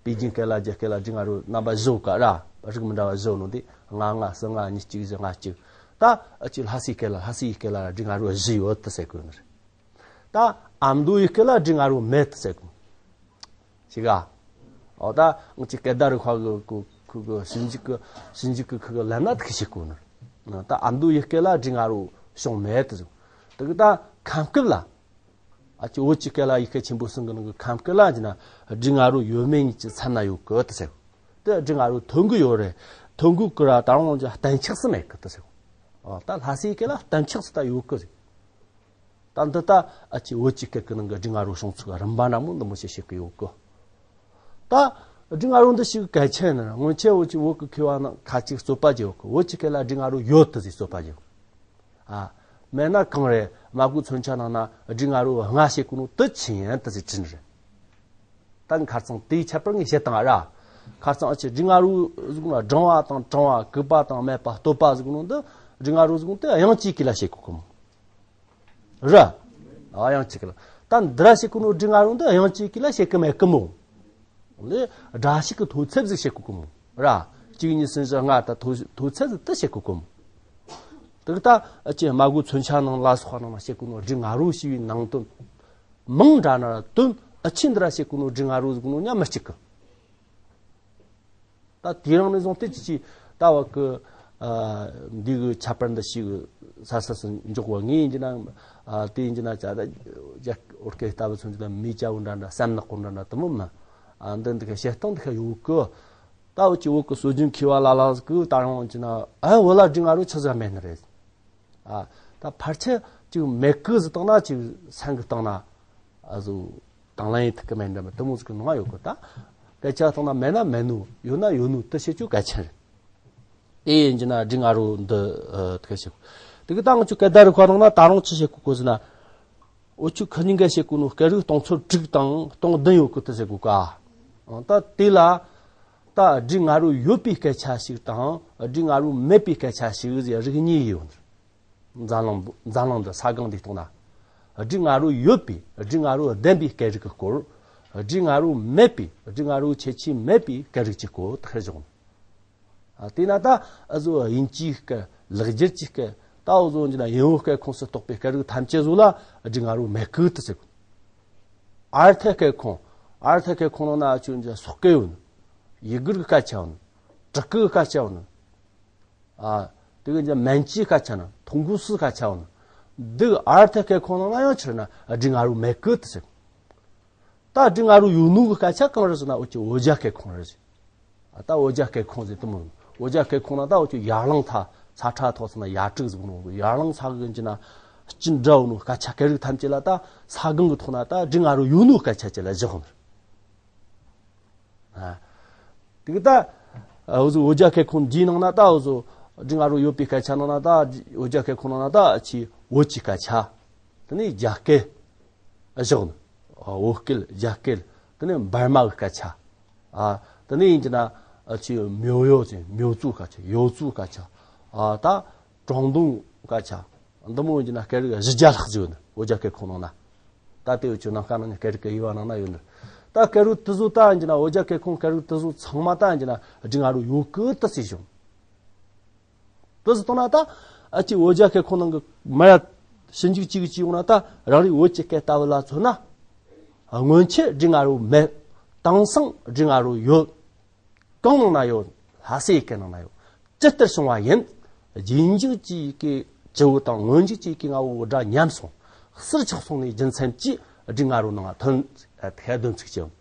པེ་ཅིན་སྐད་ལ་རྒྱ་སྐད་ལ་རིགས་ང་རོ་རྣམ་པ་བཞི་ག་ར་རིགས་མི་འདྲ་བ་བཞི་ནོ་འདི་ལྔ་ལྔ་གསུམ་ལྔ་གཉིས་གཅིག་བཞི་ལྔ་གཅིག་ད་ཨ་ཅི་ལྷ་སའི་སྐད་ལ་ལྷ་སའི་སྐད་ལ་རིགས་ང་རོ་བཞི་ཡོད་དེ་ཟེར་གོ་ནི་རེད། ད་ཨ་མདོའི་སྐད་ལ་རིགས་ང་རོ་མེད་དེ་ཟེར་གོ། ཤེས་ག་ཨོ་ད་ང་ཅི་སྐད་བརྡ་རིག་པ་གི་གི་གི་གི་ཞིབ་འཇུག་གི་ཞིབ་འཇུག་གི་ཁི་གི་ལབ་ན་དེ་གི་ཤེས་གོ་ནི། ད་ཨ་མདོ་ཡི་སྐད་ལ་རིགས་ང་རོ་བྱུང་མེད་དེ་ཟེར། དེ་གི་ད་ཁམས་སྐད་ལ། ཨ་ཅི་བོད་ཀྱི་སྐད་ལ་ཡི་གེ་ཆེན་པོ་གསུམ་གི་ནང་གི་ཁམས་སྐད་ལ་ཡིན་ན་རིགས་ང་རོ་ཡོད་མེད་གཉིས་ཀྱི་ཚད་ན་ཡོད་གི་དེ་ཟེར། དེ་རིགས་ང་རོ་ཐོན་གི་ཡོད་རེད། ཐོན་གི་གི་ར་ད་རུང་ཅི་གཏན་ཆགས་སུ་མེད་གི་དེ་ཟེར། ཨོ་ད་ལྷ་སའི་སྐད་ལ་གཏན་ཆགས་སུ་ད་ཡོད་གི་ཟེར། ད་འདི་ད་ཨ་ཅི་བོད་ཀྱི་སྐད་ཀྱི་ནང་གི་རིགས་ང་རོ་བྱུང་ཚུལ་རིམ་པ་འདྲ་མོ་འདི་མོ་ཞིག་བཤད་གི་ཡོད་གི། ད་རིགས་ང་རོ་འདི་ཞིག་གལ་ཆེ་ནི་སྔོན་ཆད་བོད་ཀྱི་བོད་ཀྱི་མཁས་པ་ནང་ཁ་ཅིག་རྩོད་པ་བརྒྱབ་གི། བོད་ཀྱི་སྐད་ལ་རིགས་ང་རོ་ཡོད་དེ་ཟིག་རྩོད་པ་བརྒྱབ། ཨ་མེད་ན་གང་རེད། སྨྲ་སྒོའི་མཚོན་ཆ་ནང་ན་རིགས་ང་རོ་ལྔ་བཤད་གོ་ནོ་དེ་ཆི་ཡིན་དེ་ཟིག་དྲིས་ནི་རེད། ད་ཁ་རྩང་དེའི་ཁྱད་པར་ངས་བཤད་བཏང་ར། ཁ་རྩང་ཨ་ཅི་རིགས་ང་རོ་ཟིག་ན་སྦྲང་བ་དང་གྲང་བ་གུག་པ་དང་སྨད་པ་སྟོད་པ་ཟིག་ནོ་འདི་རིགས་ང་རོ་ཟིག་དེ་དབྱངས་གཅིག་གི་ལ་བཤད་གོ་གི་མོ། ར། ཨ་དབྱངས་གཅིག་གི་ལ། ད་འདི་ར་བཤད་གོ་ནོ་རིགས་ང་རོ་འདི་དབྱངས་གཅིག་གི་ལ་བཤད་གི་མེད་གི་མོ། ལེ། སྒྲ་ཞིག་གི་མཐོ་ཚད་ཟིག་བཤད་གོ་གི་མོ། ར། གཅིག་གཉིས་གསུམ་བཞི་ལྔ་ད་མཐོ་མཐོ་ཚད་ཟིག་དེ་བཤད་གོ་གི་མོ། དེ་གི་ད་ཨ་ཅི་སྨྲ་སྒོའི་མཚོན་ཆ་ནང་ལ་སོགས་པ་ནང་ན་བཤད་གོ་ནོ་རིགས་ང་རོ་ཞེས་པའི་ནང་དོན། མིང་འདྲ་ན་ར་དོན་ཨ་ཆི་འདི་ར་བཤད་གོ་ནོ་རིགས་ང་རོ་ཟིག་ནོ་མཉམ་མི་གཅིག་གི། ད་དེ་རིང་ནས་བཟུང་སྟེ་ཅི་ཅི་ལྟ་བ་གི་ཨ་འདི་གི་ཁྱད་པར་འདི་ཞིག་ས་ས་སུ་འཇོག་བ་ངས་ཡིན་གྱི་ན། ཨ་དེ་ཡིན་གྱི་ན་ཅ་ད་ཨོ་སྐད་ལྟ་བུ་མཚོན་གྱི་ན་མི་ཅ་བོ་འདྲ་འདྲ་སེམས་ནག་པོ་འདྲ་འདྲ་དུ་མོ་མ། ཨ་འདི་འདི་ག་བཤད་སྟངས་འདི་ག་ཡོད་གི། ད་འུ་ཅི་བོད་གི་སྲོལ་རྒྱུན་མཁས་པ་ལ་ལ་ཟིག་གི་ད་རང་ཡིན་གྱི་ན་ཨ་བོད་ལ་རིགས་ང་རོ་ཆི་ཟིག་མེད་ནི་རེད། ཨ་ད་ཕལ་ཆེར་ཅིག་མེད་གི་ཟིག་བཏང་ན་ཅིག་སེམས་གི་བཏང་ན་ཨ་ཟུ་དང་ལེན་ཡེ་ཐུབ་གི་མེད་འདྲ་མི་དེ་མོ་ཟིག་གི་ནང་ཡོད་གི། ད་སྐད་ཆ་བཏང་ན་མེད་ན་མེད་ནོ་ཡོད་ན་ཡོད་ནོ་དེ་བཤད་རྒྱུ་གལ་ཆེན་རེད། དེ་ཡིན་གྱི་ན་རིགས་ང་རོ་འདི་ཨ་དེ་ག་བཤད་གོ། དེ་གི་ད་ང་ཚོ་སྐད་བརྡ་རིག་པ་ནང་ན་ད་རུང་ཅི་བཤད་གོ་གོ་ཟེར་ན། འུ་ཆོ་ཁི་གཉིས་ཀ་བཤད་གོ་ནོ་སྐད་རིགས་སྟོང་ཚོ་དྲུག་དང་སྟོང་བདུན་ཡོད་གི་དེ་ཟེར་གོ་ག་ཨང་ད་དེ་ལ་ད་རིགས་ང་རོ་ཡོད་པའི་སྐད་ཆ་ཞིག་དང་རིགས་ང་རོ་མེད་པའི་སྐད་ཆ་ཞིག་ཟེར་རིགས་གཉིས་ཡོད། འཛམ་གླིང་འཛམ་གླིང་འདི་ས་སྒང་འདི་སྟེང་ན་རིགས་ང་རོ་ཡོད་པའི་རིགས་ང་རོ་ལྡན་པའི་སྐད་རིགས་ཀྱི་སྐོར། རིགས་ང་རོ་མེད་པའི་རིགས་ང་རོ་ཁྱད་ཆོས་མེད་པའི་སྐད་རིགས་ཀྱི་སྐོར་དེ་བཤད་བཞག་ནི། ཨ་དེས་ན་ད་ཨ་ཟོ་དབྱིན་ཇིའི་སྐད། ལེགས་སྦྱར་གྱི་སྐད། ད་འུ་ཟོ་འཇི་ན་དབྱིན་ཡུལ་སྐད་ཁོངས་སུ་གཏོགས་པའི་སྐད་རིགས་ཐམས་ཅད་ཟོ་ལ་རིགས་ང་རོ་མེད་གི་དེ་ཟེར་གོ། ཨར་ཐའི་སྐད་ཁོངས། ཨར་ཐའི་སྐད་ཁོངས་ནང་ན་ཨ་ཆོ་འཇི་སོག་སྐད་ཡོད་ནི། ཡི་གུར་གྱི་སྐད་ཆ་ཡོད་ནི། ཏྲི་ཀི་གི་སྐད་ཆ་ཡོད་ནི། ཨ་དེ་གི་འཇི་མན་ཇུའི་སྐད་ཆ་ནི། ཐུང་གུ་སིའི་སྐད་ཆ་ཡོད་ནི། འདི་གི་ཨར་ཐའི་སྐད་ཁོངས་ནང་ན་ཡང་ཆི་རེད་ན་རིགས་ང་རོ་མེད་གི་དེ་ཟེར་གོ། ད་རིགས་ང་རོ་ཡོད་ནོ་གི་སྐད་ཆ་གང་རེད་ཟེར་ན་འུ་ཆོ་བོད་རྒྱ་སྐད་ཁོངས་རེད་ཟེར། ཨ་ད་བོད་རྒྱ་སྐད་ཁོངས་ཟེར་དུ་མོ། བོད་རྒྱ་སྐད་ཁོངས་ན་ད་འུ་ཆོ་ཡར་ལངས་ཐ་ས་ཁྲ་ཐོག་ཚ་ན་ཡ་དྲུག་ཟེར་གོ་ནོ། ཡར་ལངས་ས་གི་འཇི་ན་སྤྱི་འདྲ་བོ་ནོ་སྐད་ཆ་སྐད་རིགས་ཐམས་ཅད་ལ་ད་ས་སྒང་གི་ཐོག་ན་ད་རིགས་ང་རོ་ཡོད་ནོ་སྐད་ཆ་ཅིག་ལ་བཞག་ནི། ཨ་དེ་གི་ད་ཨ་འུ་ཟོ་བོད་རྒྱ་སྐད་ཁོངས་འདིའི་ནང་ན་ད་འུ་ཟོ་རིགས་ང་རོ་ཡོད་པའི་སྐད་ཆ་ནང་ན་ད་བོད་རྒྱ་སྐད་ཁོངས་ནང་ན་ད་ཆི་བོད་ཀྱི་སྐད་ཆ། དེ་ནས་རྒྱ་སྐད། བཞག་ནི། བོད་སྐད། རྒྱ་སྐད། དེ་ནས་འབར་མ་གི་སྐད་ཆ། ཨ་དེ་ནས་ཡིན་གྱི་ན་ཨ་ཆི་མྱོ་ཡོ་ཟེར་མྱོ་ཙུའི་སྐད་ཆ། ཡོ་ཙུའི་སྐད་ཆ། ཨ་ད་ཀྲུང་ཏུང་སྐད་ཆ། འདི་མོ་ཡིན་གྱི་ན་སྐད་རིགས་བཞི་བརྒྱ་ལྷག་ཅིག་ཡོད་ནི། བོད་རྒྱ་སྐད་ཁོངས་ནང་ན། ད་ལྟའི་འུ་ཆོ་ནམ་མཁའ་ནང་ནས་སྐད་རིགས་ཀྱི་དབྱེ་བ་ནང་ན་ཡོད་ནི། ད་སྐད་རིགས་དེ་ཚོ་ད་ཡིན་གྱི་ན་བོད་རྒྱ་སྐད་ཁོངས་སྐད་རིགས་དེ་ཚོ་ཚང་མ་ད་ཡིན་གྱི་ན་རིགས་ང་རོ་ཡོད་གི་ད་ཟེར་བྱུང་། དེ་ཟེར་བཏང་ན་ད་ཨ་ཅི་བོད་རྒྱ་སྐད་ཁོངས་ནང་གི་མི་ར་ཞིབ་འཇུག་ཅིག་ཅིག་ཡོང་ན་ད་རང་རེའི་བོད་ཀྱི་སྐད་ལྟ་བུ་ལ་མཚོན་ན། སྔོན་ཆད་རིགས་ང་རོ་མེད། དེང་སང་རིགས་ང་རོ་ཡོད། གང་ནང་ན་ཡོད། ལྷ་སའི་སྐད་ནང་ན་ཡོད། ཇི་ལྟར་བྱུང་བ་ཡིན། རྗེས་འཇུག་ཅིག་གི་ཇི་བོ་དང་སྔོན་འཇུག་ཅིག་གི་ང་བོ་སྒྲ་ཉམས་སོང་། ཟུར་ཆག་སོང་ནས་རྒྱུ་མཚན་གྱིས་རིགས་ང་རོ་ནང་ཐོན། ཨ་ཐད་དོན་ཚིག་ཅིག་ཡོད།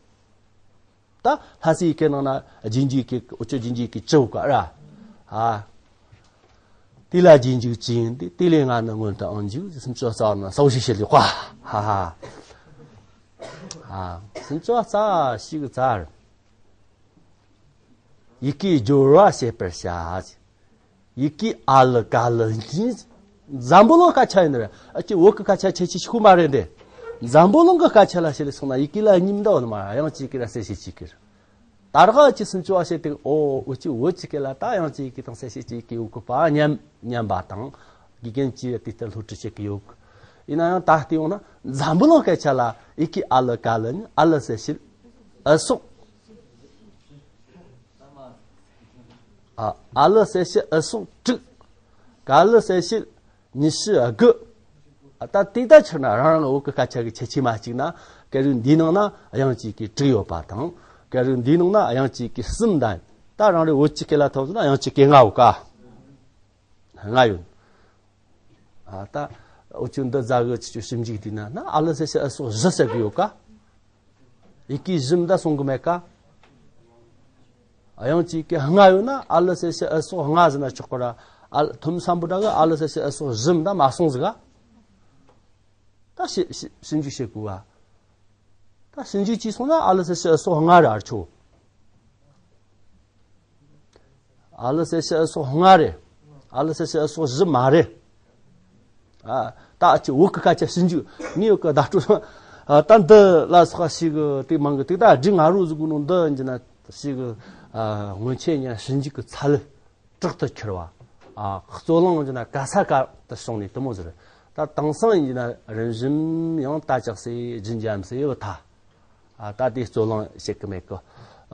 ད་ལྷ་སའི་སྐད་ནང་ན་རྗེས་འཇུག་གི་འུ་ཆོ་རྗེས་འཇུག་གི་ཇི་བོ་ག་ར། ཨ་དེ་ལ་རྗེས་འཇུག་ཅི་ཡིན་ཏེ། དེ་ལས་ང་ནི་སྔོན་དུ་ཨང་འཇུག་སུམ་ཅུ་རྩ་བ་ན་ས་བོ་ཞིག་བྱེད་ལེ་ཀ་ཧ་ཧ། ཨ། སུམ་ཅུ་པ་རྩ་བ་ཞིག་ཚར། ཡི་གེའི་སྦྱོར་བ་བྱེད་པར་བྱ། ཡི་གེ་ཨ་ལི་ཀ་ལི་གཉིས། འཛམ་བུ་གླིང་སྐད་ཆ་ཡིན་ནི་རེད། ཨ་ཅེ་བོད་ཀྱི་སྐད་ཆ་ཁྱད་ཆོས་ཤིག་མ་རེད་འདི། འཛམ་བུ་གླིང་གི་སྐད་ཆ་ལ་བྱེད་ལས་སོང་ན་ཡི་གེ་ལ་གཉིས་མི་འདུག་ནི་མ་དབྱངས་གཅིག་གིས་ར་གསལ་བྱེད་གཅིག་གིས། ད་རག་ཅི་སུམ་ཅུ་པ་བྱེད་དེ་ཨོ་འུ་ཅི་བོད་ཀྱི་སྐད་ལ་ད་དབྱངས་གཅིག་གིས་དང་གསལ་བྱེད་གཅིག་གིས་ཡོད་གི་པ་སྙམ་སྙམ་པ་དང་། དགེ་རྒན་གྱིས་དེ་ལྟར་སློབ་ཁྲིད་བྱེད་ཀྱི་ཡོད་གི། ཡིན་ན་ཡང་ད་བལྟས་ཡོང་ན་འཛམ་བུ་གླིང་སྐད་ཆ་ལ་ཡི་གེ་ཨ་ལི་ཀ་ལི་གཉིས། ཨ་ལི་གསལ་བྱེད་ཨི་སོགས། ཨ་ཨ་ལི་གསལ་བྱེད་ཨི་སོགས་དྲུག། ཀ་ལི་གསལ་བྱེད་ཉི་ཤུ་དགུ། ཨ་ད་དེ་ད་ཕྱིར་ན་རང་རང་བོད་ཀྱི་སྐད་ཆ་གི་ཁྱད་ཆོས་མ་གཅིག་ན། སྐད་རིགས་འདིའི་ནང་ན་དབྱངས་གཅིག་གིས་དྲུག་ཡོད་པ་དང་། སྐད་རིགས་འདིའི་ནང་ན་དབྱངས་གཅིག་གིས་གསུམ་དང་། ད་རང་རེ་བོད་ཀྱི་སྐད་ལ་ཐོབ་ཟིན་ན་དབྱངས་གཅིག་གིས་ལྔ་ཡོད་ཀ་ལྔ་ཡོད། ཨ་ད་འུ་ཅོ་འདི་ཛ་གི་ཆུ་ཆུ་ཞིབ་འཇུག་བལྟས་ན་ན་ཨ་ལི་གསལ་བྱེད་ཨི་སོགས་བཞི་ཟེར་གི་ཡོད་ཀ་ཡི་གེ་བཞི་མི་ད་གསུང་གི་མེད་ཀ་དབྱངས་གཅིག་གིས་ལྔ་ཡོད་ན་ཨ་ལི་གསལ་བྱེད་ཨི་སོགས་ལྔ་ཟེར་ན་ཆོག་གི་ར། ཨ་ཐུམ་སམ་བྷོ་ཊ་གིས་ཨ་ལི་གསལ་བྱེད་ཨི་སོགས་བཞི་མི་ད་མ་གསུངས་ཟིག་ག་ད་ཞིབ་ཞིབ་ཞིབ་འཇུག་བྱེད་དགོས་ག་ད་ཞིབ་འཇུག་བྱས་སོང་ན་ཨ་ལི་གསལ་བྱེད་ཨི་སོགས་ལྔ་རེད་ཨ་ཆོ། ཨ་ལི་གསལ་བྱེད་ཨི་སོགས་ལྔ་རེད། ཨ་ལི་གསལ་བྱེད་ཨི་སོགས་བཞི་མ་རེད། ཨ་ད་ཨ་ཅེ་བོད་ཀྱི་སྐད་ཆ་ཞིབ་འཇུག་ངས་བོད་ཀྱི་བརྡ་སྤྲོད་ཨ་ད་འདི་ལ་སོགས་ཞིག་གི་དེ་མང་གི་དེ་ད་སྒྲིག་ང་རོ་ཟིག་གི་ནང་འདི་འཇི་ན་ཞིག་གི་ཨ་སྔོན་ཆད་ཉན་ཞིབ་འཇུག་གི་ཚད་ལ་དྲག་ཏུ་ཁྱེར་བ། ཨ་རྩོད་གླེང་འཇི་ན་ག་ས་ག་དུ་བྱུང་ནས་དུ་མོ་ཟེར། ད་དེང་སང་འཇི་ན་རིམ་བཞིན་ཡང་ད་ཅག་སེ་ཇི་འཇམ་སེ་བུ་ཐ། ཨ་ད་དེ་རྩོད་གླེང་བྱེད་གི་མེད་གི།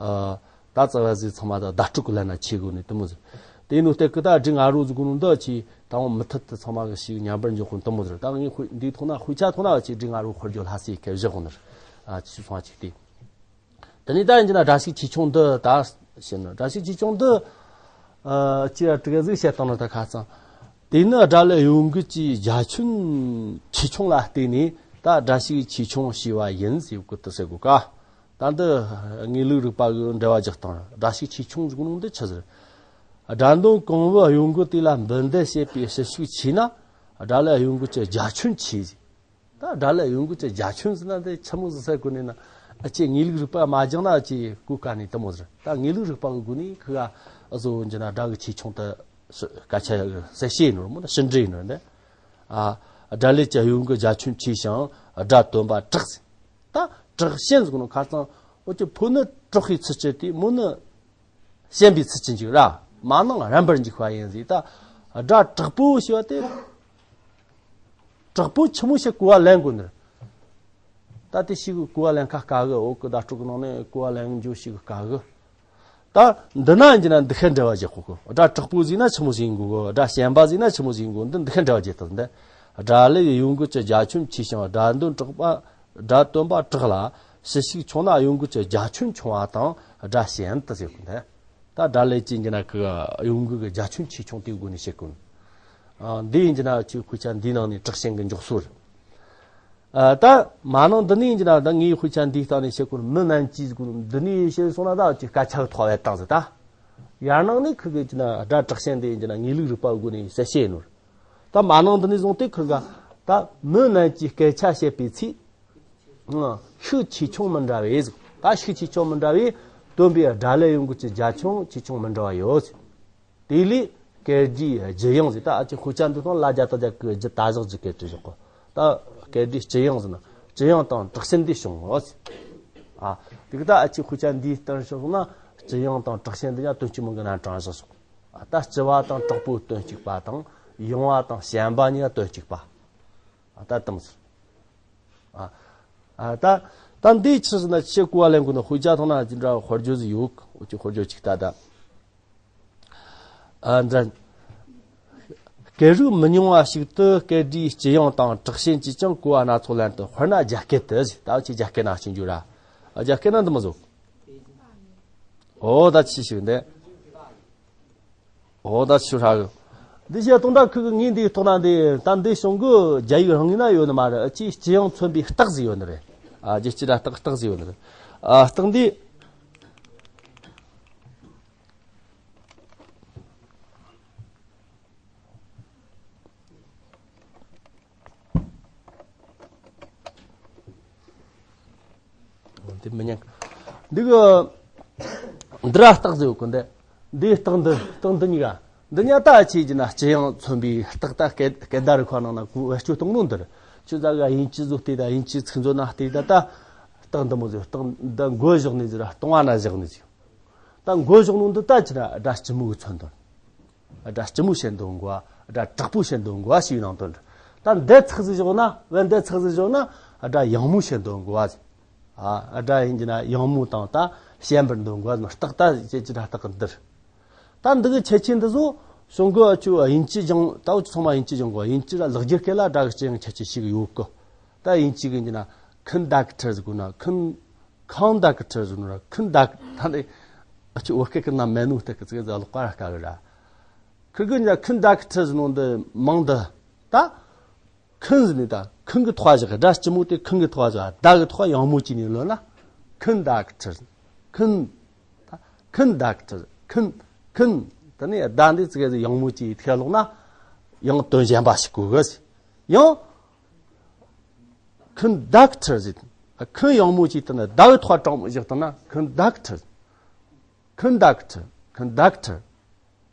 ཨ་ད་རྩ་བ་ཟིག་ཚང་མ་ད་བརྡ་སྤྲོད་གི་ལན་ན་ཆེ་གོ་ནི་དུ་མོ་ཟིག་དེ་ནུ་སྟེ་གི་ད་སྒྲིག་ང་རོ་ཟིག་གོ་ནུ་འདི་ཆེ་ད་འོང་མི་ཐད་དུ་ཚང་མ་གི་ཞིག་ཉམས་པར་འཇོག་གོ་དུ་མོ་ཟིག་ད་ངས་དཔེ་འདིའི་ཐོག་ན་དཔེ་ཆ་ཐོག་ན་ཆེ་སྒྲིག་ང་རོ་དཔེར་བརྗོད་ལྷ་སའི་ཁེ་བཞག་གོ་ནི། ཨ་ཆེ་སོང་ཨ་ཅིག་དེ། དེ་ནས་ད་ཡིན་གྱི་ན་སྒྲ་ཞིག་ཆེ་ཆུང་འདི་ད་ཞེ་ན་སྒྲ་ཞིག་ཆེ་ཆུང་འདི། ཨ་ཅི་ཡ་དྲུག་ཟིག་བཤད་བཏང་ན་ད་ཁ་ཚང་། དེ་ནི་སྒྲ་ལས་གཡོ་འགུལ་གྱི་རྒྱ་ཁྱོན་ཆེ་ཆུང་ལ་བལྟས་ནས་ད་སྒྲ་ཞིག་ཆེ་ཆུང་ཞེས་པ་ཡིན་ཟེར་གི་དུ་ཟེར་གོ་ཀ་ད་འདི་དངོས་ལུགས་རིག་པ་གི་འགྲེལ་བ་རྒྱག་སྟངས་སྒྲ་ཞིག་ཆེ་ཆུང་ཟེར་གོ་ནོ་འདི་ཆི་ཟེར། སྒྲ་འདོན་གོང་བུ་གཡོ་འགུལ་དེ་ལ་འབུལ་འདེད་བྱེད་པའི་ཕྱི་ཤུགས་ཆེ་ན། སྒྲ་ལས་གཡོ་འགུལ་གྱི་རྒྱ་ཁྱོན་ཆེ་ཟེར། ད་སྒྲ་ལས་གཡོ་འགུལ་གྱི་རྒྱ་ཁྱོན་ཟེར་ན་འདི་ཆི་མོ་ཟིག་ཟེར་གོ་ནི་ན། ཨ་ཅེ་དངོས་ལུགས་རིག་པ་མ་སྦྱངས་ན་ཨ་ཅེ་གོ་ཀ་ནི་དུ་མོ་ཟེར། ད་དངོས་ལུགས་རིག་པ་གི་སྒོ་ནས་ཁི་ག་ཨ་བཟོ་འཇི་ན་སྒྲ་གི་ཆེ་ཆུང་དུ་སྐད་ཆ་གསལ་བཤད་ཡིན་ནོ་མོ་ན་ཕྱི་འབྲེལ་ཡིན་ནོ་འདི། ཨ་སྒྲ་ལས་ཀྱི་གཡོ་འགུལ་རྒྱ་ཁྱོན་ཆེ་ཞིང་སྒྲ་དོན་པ་དྲག་ཟེར། ད་དྲག་ཞན་ཟེར་གོ་ནོ་ཁ་སང་འོ་ཅེ་ཕོ་ནི་དྲག་གི་ཚུལ་བྱེད་དེ་མོ་ནི། ཞན་པའི་ཚུལ་གྱིས་འཇུག་ར། མ་ནིང་རན་པར་འཇུག་པ་ཡིན་ཟེར་ད། སྒྲ་དྲག་པོ་ཞེས་པ་དེ། དྲག་པོ་ཆི་མོ་ཞིག་གོ་བ་ལེན་དགོས་ནི། ད་དེ་ཞིག་གོ་བ་ལེན་ཁ་དཀའ་གི། འོག་གི་བརྡ་སྤྲོད་ཀྱི་ནང་ནས་གོ་བ་ལེན་རྒྱུ་ཞིག་དཀའ་གི། ད་འདི་ན་ཡིན་གྱི་ན་འདི་ཁའི་འགྲེལ་བ་བྱེད་དགོས་གི། སྒྲ་དྲག་པོ་ཟེར་ན་ཆི་མོ་ཟིག་ཡིན་དགོས་གི། སྒྲ་ཞན་པ་ཟེར་ན་ཆི་མོ་ཟིག་ཡིན་དགོས། འདི་འདི་ཁའི་འགྲེལ་བ་བྱེད་དགོས་འདི། སྒྲ་ལས་གཡོ་འགུལ་གྱི་རྒྱ་ཁྱོན་ཆེ་ཞིང་སྒྲ་དོན་དྲག་པ། སྒྲ་དོན་པ་དྲག་ལ། ཕྱི་ཤུགས་ཆུང་ན་གཡོ་འགུལ་གྱི་རྒྱ་ཁྱོན་ཆུང་བ་དང་སྒྲ་ཞན་དུ་ཟེར་གོ་འདི། ད་སྒྲ་ལས་ཀྱི་འགྱུར་ན་གི་གཡོ་འགུལ་གྱི་རྒྱ་ཁྱོན་ཆེ་ཆུང་དེའི་སྒོ་ནས་བཤད་གོ། ཨ་འདི་ཡིན་གྱི་ན་ཆོས་དཔེ་ཆ་འདིའི་ནང་ནས་དྲག་ཞན་གྱི་འཇོག་སྲོལ། ཨ་ད་མ་ནིང་འདི་ནས་ཡིན་གྱི་ན་ད་ངའི་དཔེ་ཆ་འདིའི་སྟེང་ནས་བཤད་གོ་མི་རྣམས་ཀྱིས་གོ་འདི་ནས་བཤད་སོང་ན་ད་ཅིག་སྐད་ཆ་གི་ཐོག་བས་བཏང་ཟེར་ད། ཡར་ནང་ནས་ཁི་གི་ཡིན་གྱི་ན་སྒྲ་དྲག་ཞན་འདི་ཡིན་གྱི་ན་དངོས་ལུགས་རིག་པ་སྒོ་ནས་གསལ་བཤད་ཡིན་ནོ། ད་མ་ནིང་འདི་ནས་བཟུང་སྟེ་ཁི་ག་ད་མི་རྣམས་ཀྱིས་སྐད་ཆ་བཤད་པའི་ཚེ། ཤུགས་ཆེ་ཆུང་མི་འདྲ་བས་ཟེར། ད་ཤུགས་ཆེ་ཆུང་མི་འདྲ་བས་སྟོན་པའི་སྒྲ་ལས་གཡོ་འགུལ་གྱི་རྒྱ་ཁྱོན་ཆེ་ཆུང་མི་འདྲ་བ་ཡོད་ཟེར། དེ་ལས་སྐད་སྒྲའི་ལྗི་ཡང་ཟེར། ད་ཨ་ཅེ་དཔེ་ཆ་འདི་ཚོ་ལ་རྒྱ་དང་རྒྱ་གི་ལྗི་ད་བཞག་ལྗི་སྐད་དུ་བཞག་གོ། ད་སྐད་སྒྲའི་ལྗི་ཡང་ཟེར་ན་ལྗི་ཡང་དང་དྲག་ཞན་དེ་བྱུང་ངོ་ཟེར། ཨ་དེ་གི་ད་ཨ་ཅེ་དཔེ་ཆ་འདིའི་སྟེང་བཞག་ན་ལྗི་ཡང་དང་དྲག་ཞན་འདི་ཡང་དོན་གཅིག་མིན་གི་རྣམ་གྲངས་བཞག་སོང་། ཨ་ད་ལྗི་བ་དང་དྲག་པོའི་དོན་གཅིག་པ་དང་ཡང་བ་དང་ཞན་པ་གཉིས་ཀ་དོན་གཅིག་པ། ཨ་ད་དམ་ཟེར། ཨ་ཨ་ད་ད་འདི་ཆི་ཟེར་ན་ཆེ་གོ་བ་ལེན་དགོས་ན་དཔེ་ཆ་ཐོག་ན་ཅི་འདྲ་དཔེར་བརྗོད་ཟིག་ཡོད། འོ་ཅི་དཔེར་བརྗོད་ཅིག་ད་ད། ཨ་འདྲ། སྐད་རིགས་མི་ཉུང་བ་ཞིག་ཏུ་སྐད་སྒྲའི་ལྗི་ཡང་དང་དྲག་ཞན་གྱིས་ཀྱང་གོ་བ་སྣ་ཚོགས་ལེན་དུ། དཔེར་ན་རྒྱ་སྐད་དུ་ཟེར། ད་འོ་ཅི་རྒྱ་སྐད་ནང་ཞིག་འཇུག་ར། ཨ་རྒྱ་སྐད་ན་འདི་མི་བཟོ། འོ་ད་ཆི་ཞིག་འདི། འོ་ད་ཆུ་ཧྲ་གི། འདི་བཤད་སྟོང་ད་ཁུ་གི་ངས་འདི་ཐོག་ན་འདི་ད་འདི་བྱུང་གི་རྒྱ་ཡིག་རང་ངོས་ན་ཡོད་ནི་མ་རེད། ཨ་ཅེ་ལྗི་ཡང་མཚོན་པའི་རྟགས་ཟིག་ཡོད་ནི་རེད། ཨ་རྒྱལ་སྤྱི་ར་རྟགས་རྟགས་ཟིག་ཡོད་ནི་རེད། ཨ་རྟགས་འདི། དེ་མི་ཉན། འདི་གི་འདི་ར་རྟགས་ཟེར་གོ་འདི། འདིའི་རྟགས་འདི་རྟགས་འདི་གཉིས་ཀ་འདི་གཉིས་ད་ཆེ་གྱི་ན་སྤྱི་ཡང་མཚོན་པའི་རྟགས་ད་སྐད་སྐད་བརྡ་རིག་པ་ནང་ན་གོ་བེད་སྤྱོད་གཏོང་ནོ་འདིར་ཁྱོད་ཟ་ག་དབྱིན་ཇི་བཟོ་སྟེ་ད་དབྱིན་ཇི་ཚིག་མཛོད་ན་བལྟས་ད་ད་རྟགས་འདི་མོ་ཟེར། རྟགས་འདི་མགོ་བཞག་ནས་ཟེར། ར་སྟོང་བ་ན་བཞག་ནས་ཟེར། ད་མགོ་བཞག་ནོ་འདི་ད་ཆི་ན་སྒྲ་སྐྱི་མོ་གི་མཚོན་དོན། སྒྲ་སྐྱི་མོ་བཤད་འདོད་གོ་བ། སྒྲ་དྲག་པོ་བཤད་འདོད་གོ་བ་ཞེས་ནང་དོན་རེད། ད་འདི་ཚག་ཟིག་བཞག་ན་བན་འདི་ཚག་ཟིག་བཞག་ན་སྒྲ་ཡང་མོ་བཤད་འདོད་གོ་བ། ཨ་སྒྲ་ཡིན་གྱི་ན་ཡང་མོ་དང་ད་བཤད་པར་འདོད་གོ་བ་རྟགས་ད་ཅེས་ཀྱི་སྒྲ་རྟགས་འདིར། ད་འདི་གི་ཁྱད་ཆོས་འདི་ཚོ་གཞུང་གི་ཨ་ཆུ་དབྱིན་ཇི་སྦྱང་ད་འུ་ཚོ་ཚང་མ་དབྱིན་ཇི་སྦྱང་གོ། དབྱིན་ཇི་ལ་ལེགས་སྦྱར་སྐད་ལ་སྒྲ་གི་ཅི་ཡང་ཁྱད་ཆོས་ཤིག་ཡོད་གི། ད་དབྱིན་ཇི་གི་ཡིན་གྱི་ན་ཁུན་ད་ཀི་ཁྲི་ཟེར་གོ་ན་ཁུན། ཁང་ད་ཀི་ཁྲི་ཟེར་ནོ་ར་ཁུན་ད་ཀི་ད་ནི་ཨ་ཆུ་བོད་སྐད་ཀྱི་ནང་མེད་ནོ་སྟེ་ཀི་ཙི་ཙི་ལོག་པ་ར་དཀའ་གི་ར། ཁུར་གི་ཉ་ཁུན་ད་ཀི་ཁྲི་ཟེར་ནོ་འདི་མང་འདི་ད་ཁུན་ཟེར་ནི་ད་ཁུན་གི་ཐོག་བཞག་སྒྲ་སྐྱི་མོ་དེ་ཁུན་གི་ཐོག་བཞག་ད་གི་ཐོག་ཡང་མོ་ཅི་ནི་ལོན་ན་ཁུན་ད་ཀི་ཁྲི་ཁུན་ད་ཁུན་ད་ཀི་ཁྲི་ཁུན་ཁུན་ད་ནི་ད་འདི་ཙི་ཙི་ཡང་མོ་ཅི་ཐེ་ལོག་ན་ཡང་དོན་གཞན་པ་ཞིག་གོ་གི་ཡང་། ཁུན་ད་ཀི་ཁྲི་ཟེར། ཁུན་ཡང་མོ་ཅིག་བཏང་ན་ད་གི་ཐོག་དྲང་མོ་བཞག་བཏང་ན་ཁུན་ད་ཀི་ཁྲི། ཁུན་ད་ཀི་ཁྲི། ཁུན་ད་ཀི་ཁྲི།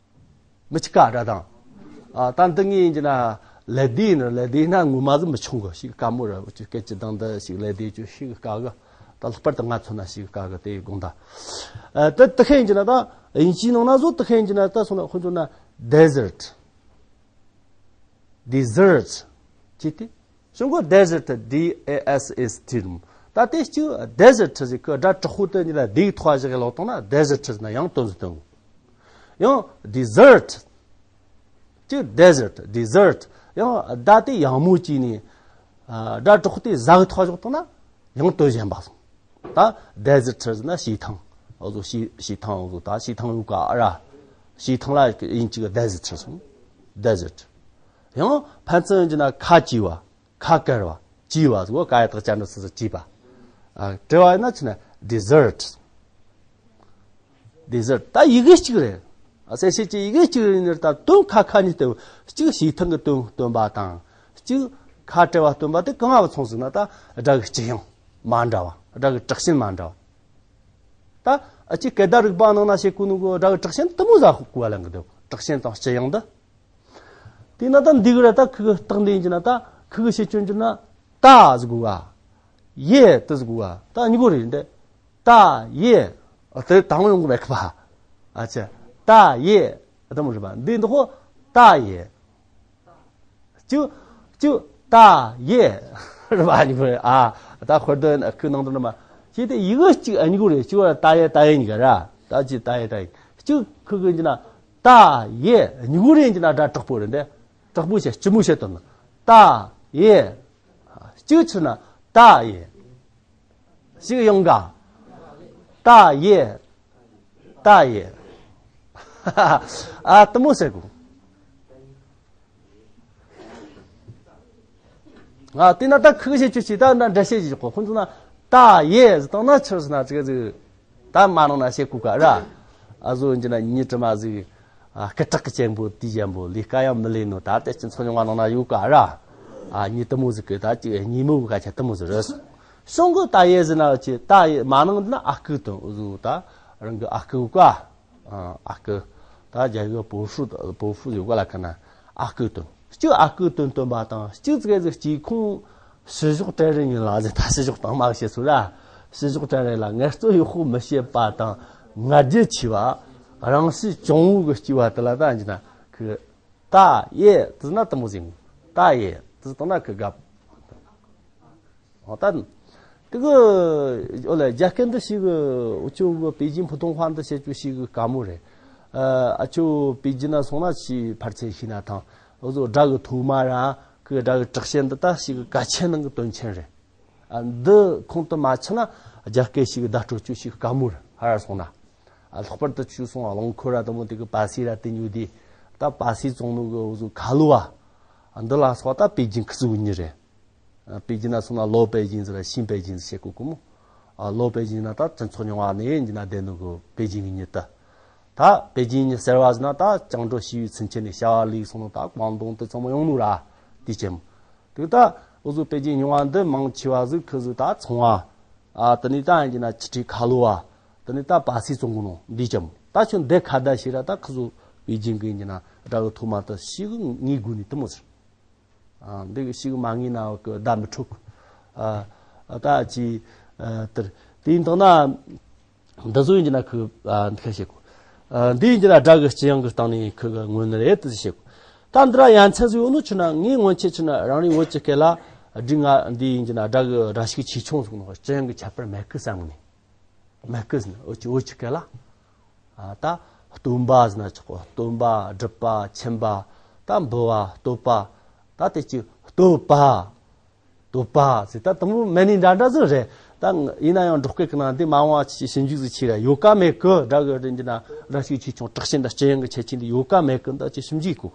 མི་གཅིག་ག་ར་དང་། ཨ་ད་འདི་ངས་ཡིན་གྱི་ན་ལད་ཟློས་ནི་ལད་ཟློས་ན་ངོ་མ་ཟིག་མི་ཆུང་གི་ཞིག་དཀའ་མོ་ར་འུ་ཅུ་སྐད་ཀྱི་དང་འདི་ཞིག་ལད་ཟློས་ཅུ་ཞིག་དཀའ་གི། ད་ལྷག་པར་དུ་ང་མཚོན་ན་ཞིག་དཀའ་གི་དེ་དགོངས་དག་ཨ་ད་དེ་ཁ་ཡིན་གྱི་ན་ད་དབྱིན་ཇིའི་ནང་ན་བཟོ་དེ་ཁ་ཡིན་གྱི་ན་ད་སོང་ན་ཁོ་ཚོ་ན་desert། Desert ཅེས་ཏེ། གཞུང་གི་desert D A S E R T རུམ། ད་དེ་གཅིག་desert ཟེར་གི་སྒྲ་དྲག་པོ་དེ་གཉིས་ལ་དེའི་ཐོག་བཞག་ལོག་བཏང་ན་desert ཟེར་ན་ཡང་དོན་ཟིག་སྟོན་གི། ཡང་desert གཅིག་desert desert ཡང་ད་དེ་ཡང་མོ་གཅིག་ནས་སྒྲ་དྲག་པོ་དེ་ཟ་གི་ཐོག་བཞག་བཏང་ན་ཡང་དོན་གཞན་པ་སོང་། ད་desert ཟེར་ན་བྱེ་ཐང་། འོ་ཟོ་བྱེ་བྱེ་ཐང་འོ་ཟོ་ད་བྱེ་ཐང་ཡོད་ཀ་ར། བྱེ་ཐང་ལ་དབྱིན་ཇི་གི་desert ཟེར་སོང་། Desert ཡང་ཕན་ཚུན་གྱི་ན་ཁ་གྱེས་པ། ཁ་དཀར་བ། གྱེས་པ་ཟེར་གོ་ཀ་ཡ་བཏགས་ཅ་འགྲེང་བུ་ས་ས་གྱེས་པ། ཨ་བྲི་བ་ཡིན་ན་ཆི་ན་desert། Desert ད་ཡི་གེ་གཅིག་རེད། ཨ་གསལ་བྱེད་ཀྱི་ཡི་གེ་གཅིག་རེད་ནི་ད་དོན་ཁ་ཁ་གཉིས་ལྟ་བུ་གཅིག་བྱེ་ཐང་གི་དོན་སྟོན་པ་དང་གཅིག་ཁ་བྲི་བ་སྟོན་པ་དེ་གང་ལ་མཚུངས་ཟེར་ན་ད་སྒྲ་གི་སྤྱི་ཡང་མ་འདྲ་བ་སྒྲ་གི་དྲག་ཞན་མ་འདྲ་བ། ད་ཨ་ཅི་སྐད་བརྡ་རིག་པ་ནང་ན་བཤད་གོ་ནོ་གི་སྒྲ་གི་དྲག་ཞན་དེ་མོ་ཟ་ཧུ་གོ་བ་ལ་འགི་འདུག་དྲག་ཞན་དང་སྤྱི་ཡང་འདི། དེས་ན་ད་འདི་གི་ར་ད་ཁུ་གི་རྟགས་འདི་ཡིན་གྱི་ན་ད་ཁུ་གི་བཤད་སྐྱོན་གྱི་ན་ད་ཟེར་གོ་ག་ཡེ་དེ་ཟེར་གོ་ག་ད་གཉིས་གོ་རེད་འདི། ད་ཡེ། ཨ་དེ་དང་ཡོང་གི་མེད་གི་པ། ཨ་ཅེ། ད་ཡེ། ཨ་དེ་མོ་རེད་པ། འདི་འདི་ཧོ། ད་ཡེ། ཅུ། ཅུ། ད་ཡེ། རེད་པ་ཉི་མ་རེད། ཨ་ད་ཁོར་དོན་ཁུ་ནང་དུ་ནི་མ། ཅི་དེ་ཡི་གེ་གཅིག་ཨ་ཉི་གུ་རེད། ཅུ་བ་ད་ཡེ་ད་ཡེ་ཉི་ག་ར། ད་ཅི་ད་ཡེ་ད་ཡེ། ཅུ་ཁུ་གི་ཉི་ན། ད་ཡེ་ཉི་གུ་རེད་ཉི་ན་སྒྲ་དྲག་པོ་རེད་འདི། དྲག་པོ་བྱས་སྐྱི་མོ་བྱས་དོན་ན། ད་ཡེ། ཅུ་ཆུ་ན། ད་ཡེ། ཞིག་ཡོང་ག་ད་ཡེ། ད་ཡེ། ཨ་དེ་མོ་ཟེར་གོ་ང་དེ་ན་ད་ཁུག་བྱེད་ཆུ་ཆི་ད་ན་འདྲ་བྱེད་ཀྱི་གོ་ཁོང་ཚོ་ན་ད་ཡེ་ཟེར་དང་ན་ཆི་ཟེར་ན་ཅི་ག་ཟིག་ད་མ་ནང་ན་བྱེད་གོ་ག་ར། ཨ་ཟོ་འཇི་ན་ཉི་དྲི་མ་ཟིག་ཨ་སྐུ་དྲག་གི་ཅན་པོ་དེ་ཅན་པོ་ལས་ཀ་ཡང་མི་ལས་ནོ་ད་ལྟ་སྤྱི་ཚོགས་ཉུང་བ་ནང་ན་ཡོད་ཀ་ར། ཨ་ཉི་དེ་མོ་ཟིག་གི་ད་ཅི་ཉི་མོ་གི་སྐད་ཆ་དེ་མོ་ཟིག་རེད། གཞུང་གི་ད་ཡེ་ཟེར་ན་ཅི་ད་ཡེ་མ་ནང་འདི་ན་ཨ་ཁུ་དང་འུ་ཟུ་ད་རང་གི་ཨ་ཁུ་ཀ་ཨ་ཁུ་ད་རྒྱ་གི་པོ་ཧྥུ་པོ་ཧྥུ་ཡོད་ཀ་ལ་ཁ་ན་ཨ་ཁུ་དང་གཅིག་ཨ་ཁུ་དང་སྟོན་པ་དང་གཅིག་ཙི་གེ་ཟིག་གཅིག་ཁོང་ཕྱི་ཕྱོགས་གྲལ་རེ་ཡིན་ལ་ཟེར་ད་ཕྱི་ཕྱོགས་དང་མ་བཤད་ཚུལ་ར་ཕྱི་ཕྱོགས་གྲལ་རེ་ལ་ངལ་རྩོལ་ཡག་པོ་མི་བྱེད་པ་དང་ང་རྒྱལ་ཆེ་བ་རང་གཤིས་གྱོང་བོ་གི་སྐྱེ་བ་དེ་ལ་ད་འཇི་ན་ཁུ། ད་ཡེ་དེ་ན་དེ་མོ་ཟིག་ད་ཡེ་དེ་དང་ན་ཁི་གབ། ཨོ་ད་དེ་གི་ཨོ་ལེ་རྒྱ་སྐད་འདི་ཞིག་འུ་ཅོ་གི་པེ་ཅིན་ཕུ་ཐུང་ཧྭ་འདི་བཤད་རྒྱུ་ཞིག་གི་དཀའ་མོ་རེད། ཨ་ཨ་ཅོ་པེ་ཅིན་ན་སོང་ན་ཆི་ཕར་ཆེ་ཤི་ན་ཐང་འུ་ཟོ་སྒྲ་གི་ཐོག་མ་ར་གི་སྒྲ་གི་དྲག་ཞན་འདི་ད་ཞིག་གི་གལ་ཆེན་ནང་གི་དོན་ཆེན་རེད། ཨ་འདི་ཁོང་དུ་མ་ཆུད་ན་རྒྱ་སྐད་ཞིག་བརྡ་སྤྲོད་རྒྱུ་ཞིག་དཀའ་མོ་རེད་ཧ་ར་སོང་ན། ཨ་ལྷག་པར་དུ་ཆུ་སོང་རླངས་འཁོར་ར་དེ་མོ་དེ་གི་པ་སེ་ར་དེ་ཉོ་དེ་ད་པ་སེ་བཙོང་ནོ་གི་འུ་ཟུ་ཁ་ལོ་བ། ཨ་འདི་ལ་སོགས་ད་པེ་ཅིན་ཁི་ཟུ་གི་མྱི་རེད། ཨ་པེ་ཅིན་ན་སོང་ན་ལོ་པེ་ཅིན་ཟེར་ར་ཤིན་པེ་ཅིན་ཟེར་བཤད་གོ་གི་མོ། ཨ་ལོ་པེ་ཅིན་ན་ད་སྤྱི་ཚོགས་རྙིང་བ་ནས་འཇི་ན་བསྡད་ནོ་གི་པེ་ཅིན་གི་མྱི་ད། ད་པེ་ཅིན་མྱི་ཟེར་བ་ཟེར་ན་ད་བཅིངས་འགྲོལ་ཞི་བའི་ཚུན་ཆད་ནས་བྱ་བ་ལས་སོང་ནོ་ད་ཀོང་ཏུང་དེ་ཚང་མ་ཡོང་ནོ་ར་དེ་ཅན་མོ། དེ་ད་འུ་ཟུ་པེ་ཅིན་རྙིང་བ་འདི་མང་ཆེ་བ་ཟིག་ཁི་ཟིག་ད་ཚོང་བ། ཨ་དེ་ནས་ད་ཡིན་གྱི་ན་ཆུ་ཁྲི་ཁ་ལོ་བ། དེ་ནས་ད་པ་སེ་བཙོང་གི་ནོ་འདི་ཅམ། ད་ཁྱོད་འདི་ཁ་བརྡ་བྱས་ར་ད་ཁི་ཟོ་པེ་ཅིང་གི་ཡིན་གྱི་ན་དགྲ་བོ་ཐོག་མ་དུ་ཤི་གི་ངའི་སྒོ་ནས་དུ་མོ་ཟེར། ཨ་འདི་གི་ཤི་གི་མ་ངེས་ན་གི་བརྡ་མི་འཕྲོད་གི། ཨ་ད་ཅི་ཨ་དེར་དེ་ཡིན་དང་ན། འདི་བཟོ་ཡིན་གྱི་ན་ཁི་ཨ་འདི་ཁ་བྱེད་གོ། ཨ་འདི་ཡིན་གྱི་ན་དགྲ་གི་སྤྱི་ཡང་གི་སྟེང་ནས་ཁི་གི་མངོན་ནི་རེད་དེ་བྱེད་གོ། ད་འདི་ར་ཡ་མཚན་ཟིག་ཡོད་ནོ་ཆུ་ན་ངའི་སྔོན་ཆད་ཆུ་ན་རང་རེའི་བོད་ཀྱི་སྐད་ལ་སྒྲིག་ང་འདི་ཡིན་གྱི་ན་དགྲ་གི་དགྲ་ཤུགས་ཆེ་ཆུང་ཟིག་ནོ་སྤྱི་ཡང་གི་ཁྱད་པར་མེད་གི་བསམ་གི་ནི། མེད་གི་ཟིན་འོ་ཅི་འོ་ཅི་སྐད་ལ། ཨ་ད་སྟོན་པ་ཟིན་ན་ཆོག་གོ། སྟོན་པ་སྒྲུབ་པ་མཁྱེན་པ། ད་འབུལ་བ་བསྟོད་པ། ད་དེ་ཅི་བསྟོད་པ། བསྟོད་པ་ཟེར་ད་དང་པོ་མེད་ནི་འདྲ་འདྲ་ཟིག་རེད། ད་ཡིན་ན་ཡང་འབྲོག་སྐད་ཀྱི་ནང་འདི་མ་འོངས་པ་ཆེ་ཞིབ་འཇུག་ཟིག་ཆེ་ར་ཡོད་ཀ་མེད་གི། དགྲ་གི་རིན་གྱི་ན་དགྲ་ཤུགས་ཆེ་ཆུང་དྲག་ཞན་དང་སྤྱི་ཡང་གི་ཁྱད་ཆོས་འདི་ཡོད་ཀ་མེད་གི། འདི་ཅི་ཞིབ་འཇུག་གོ།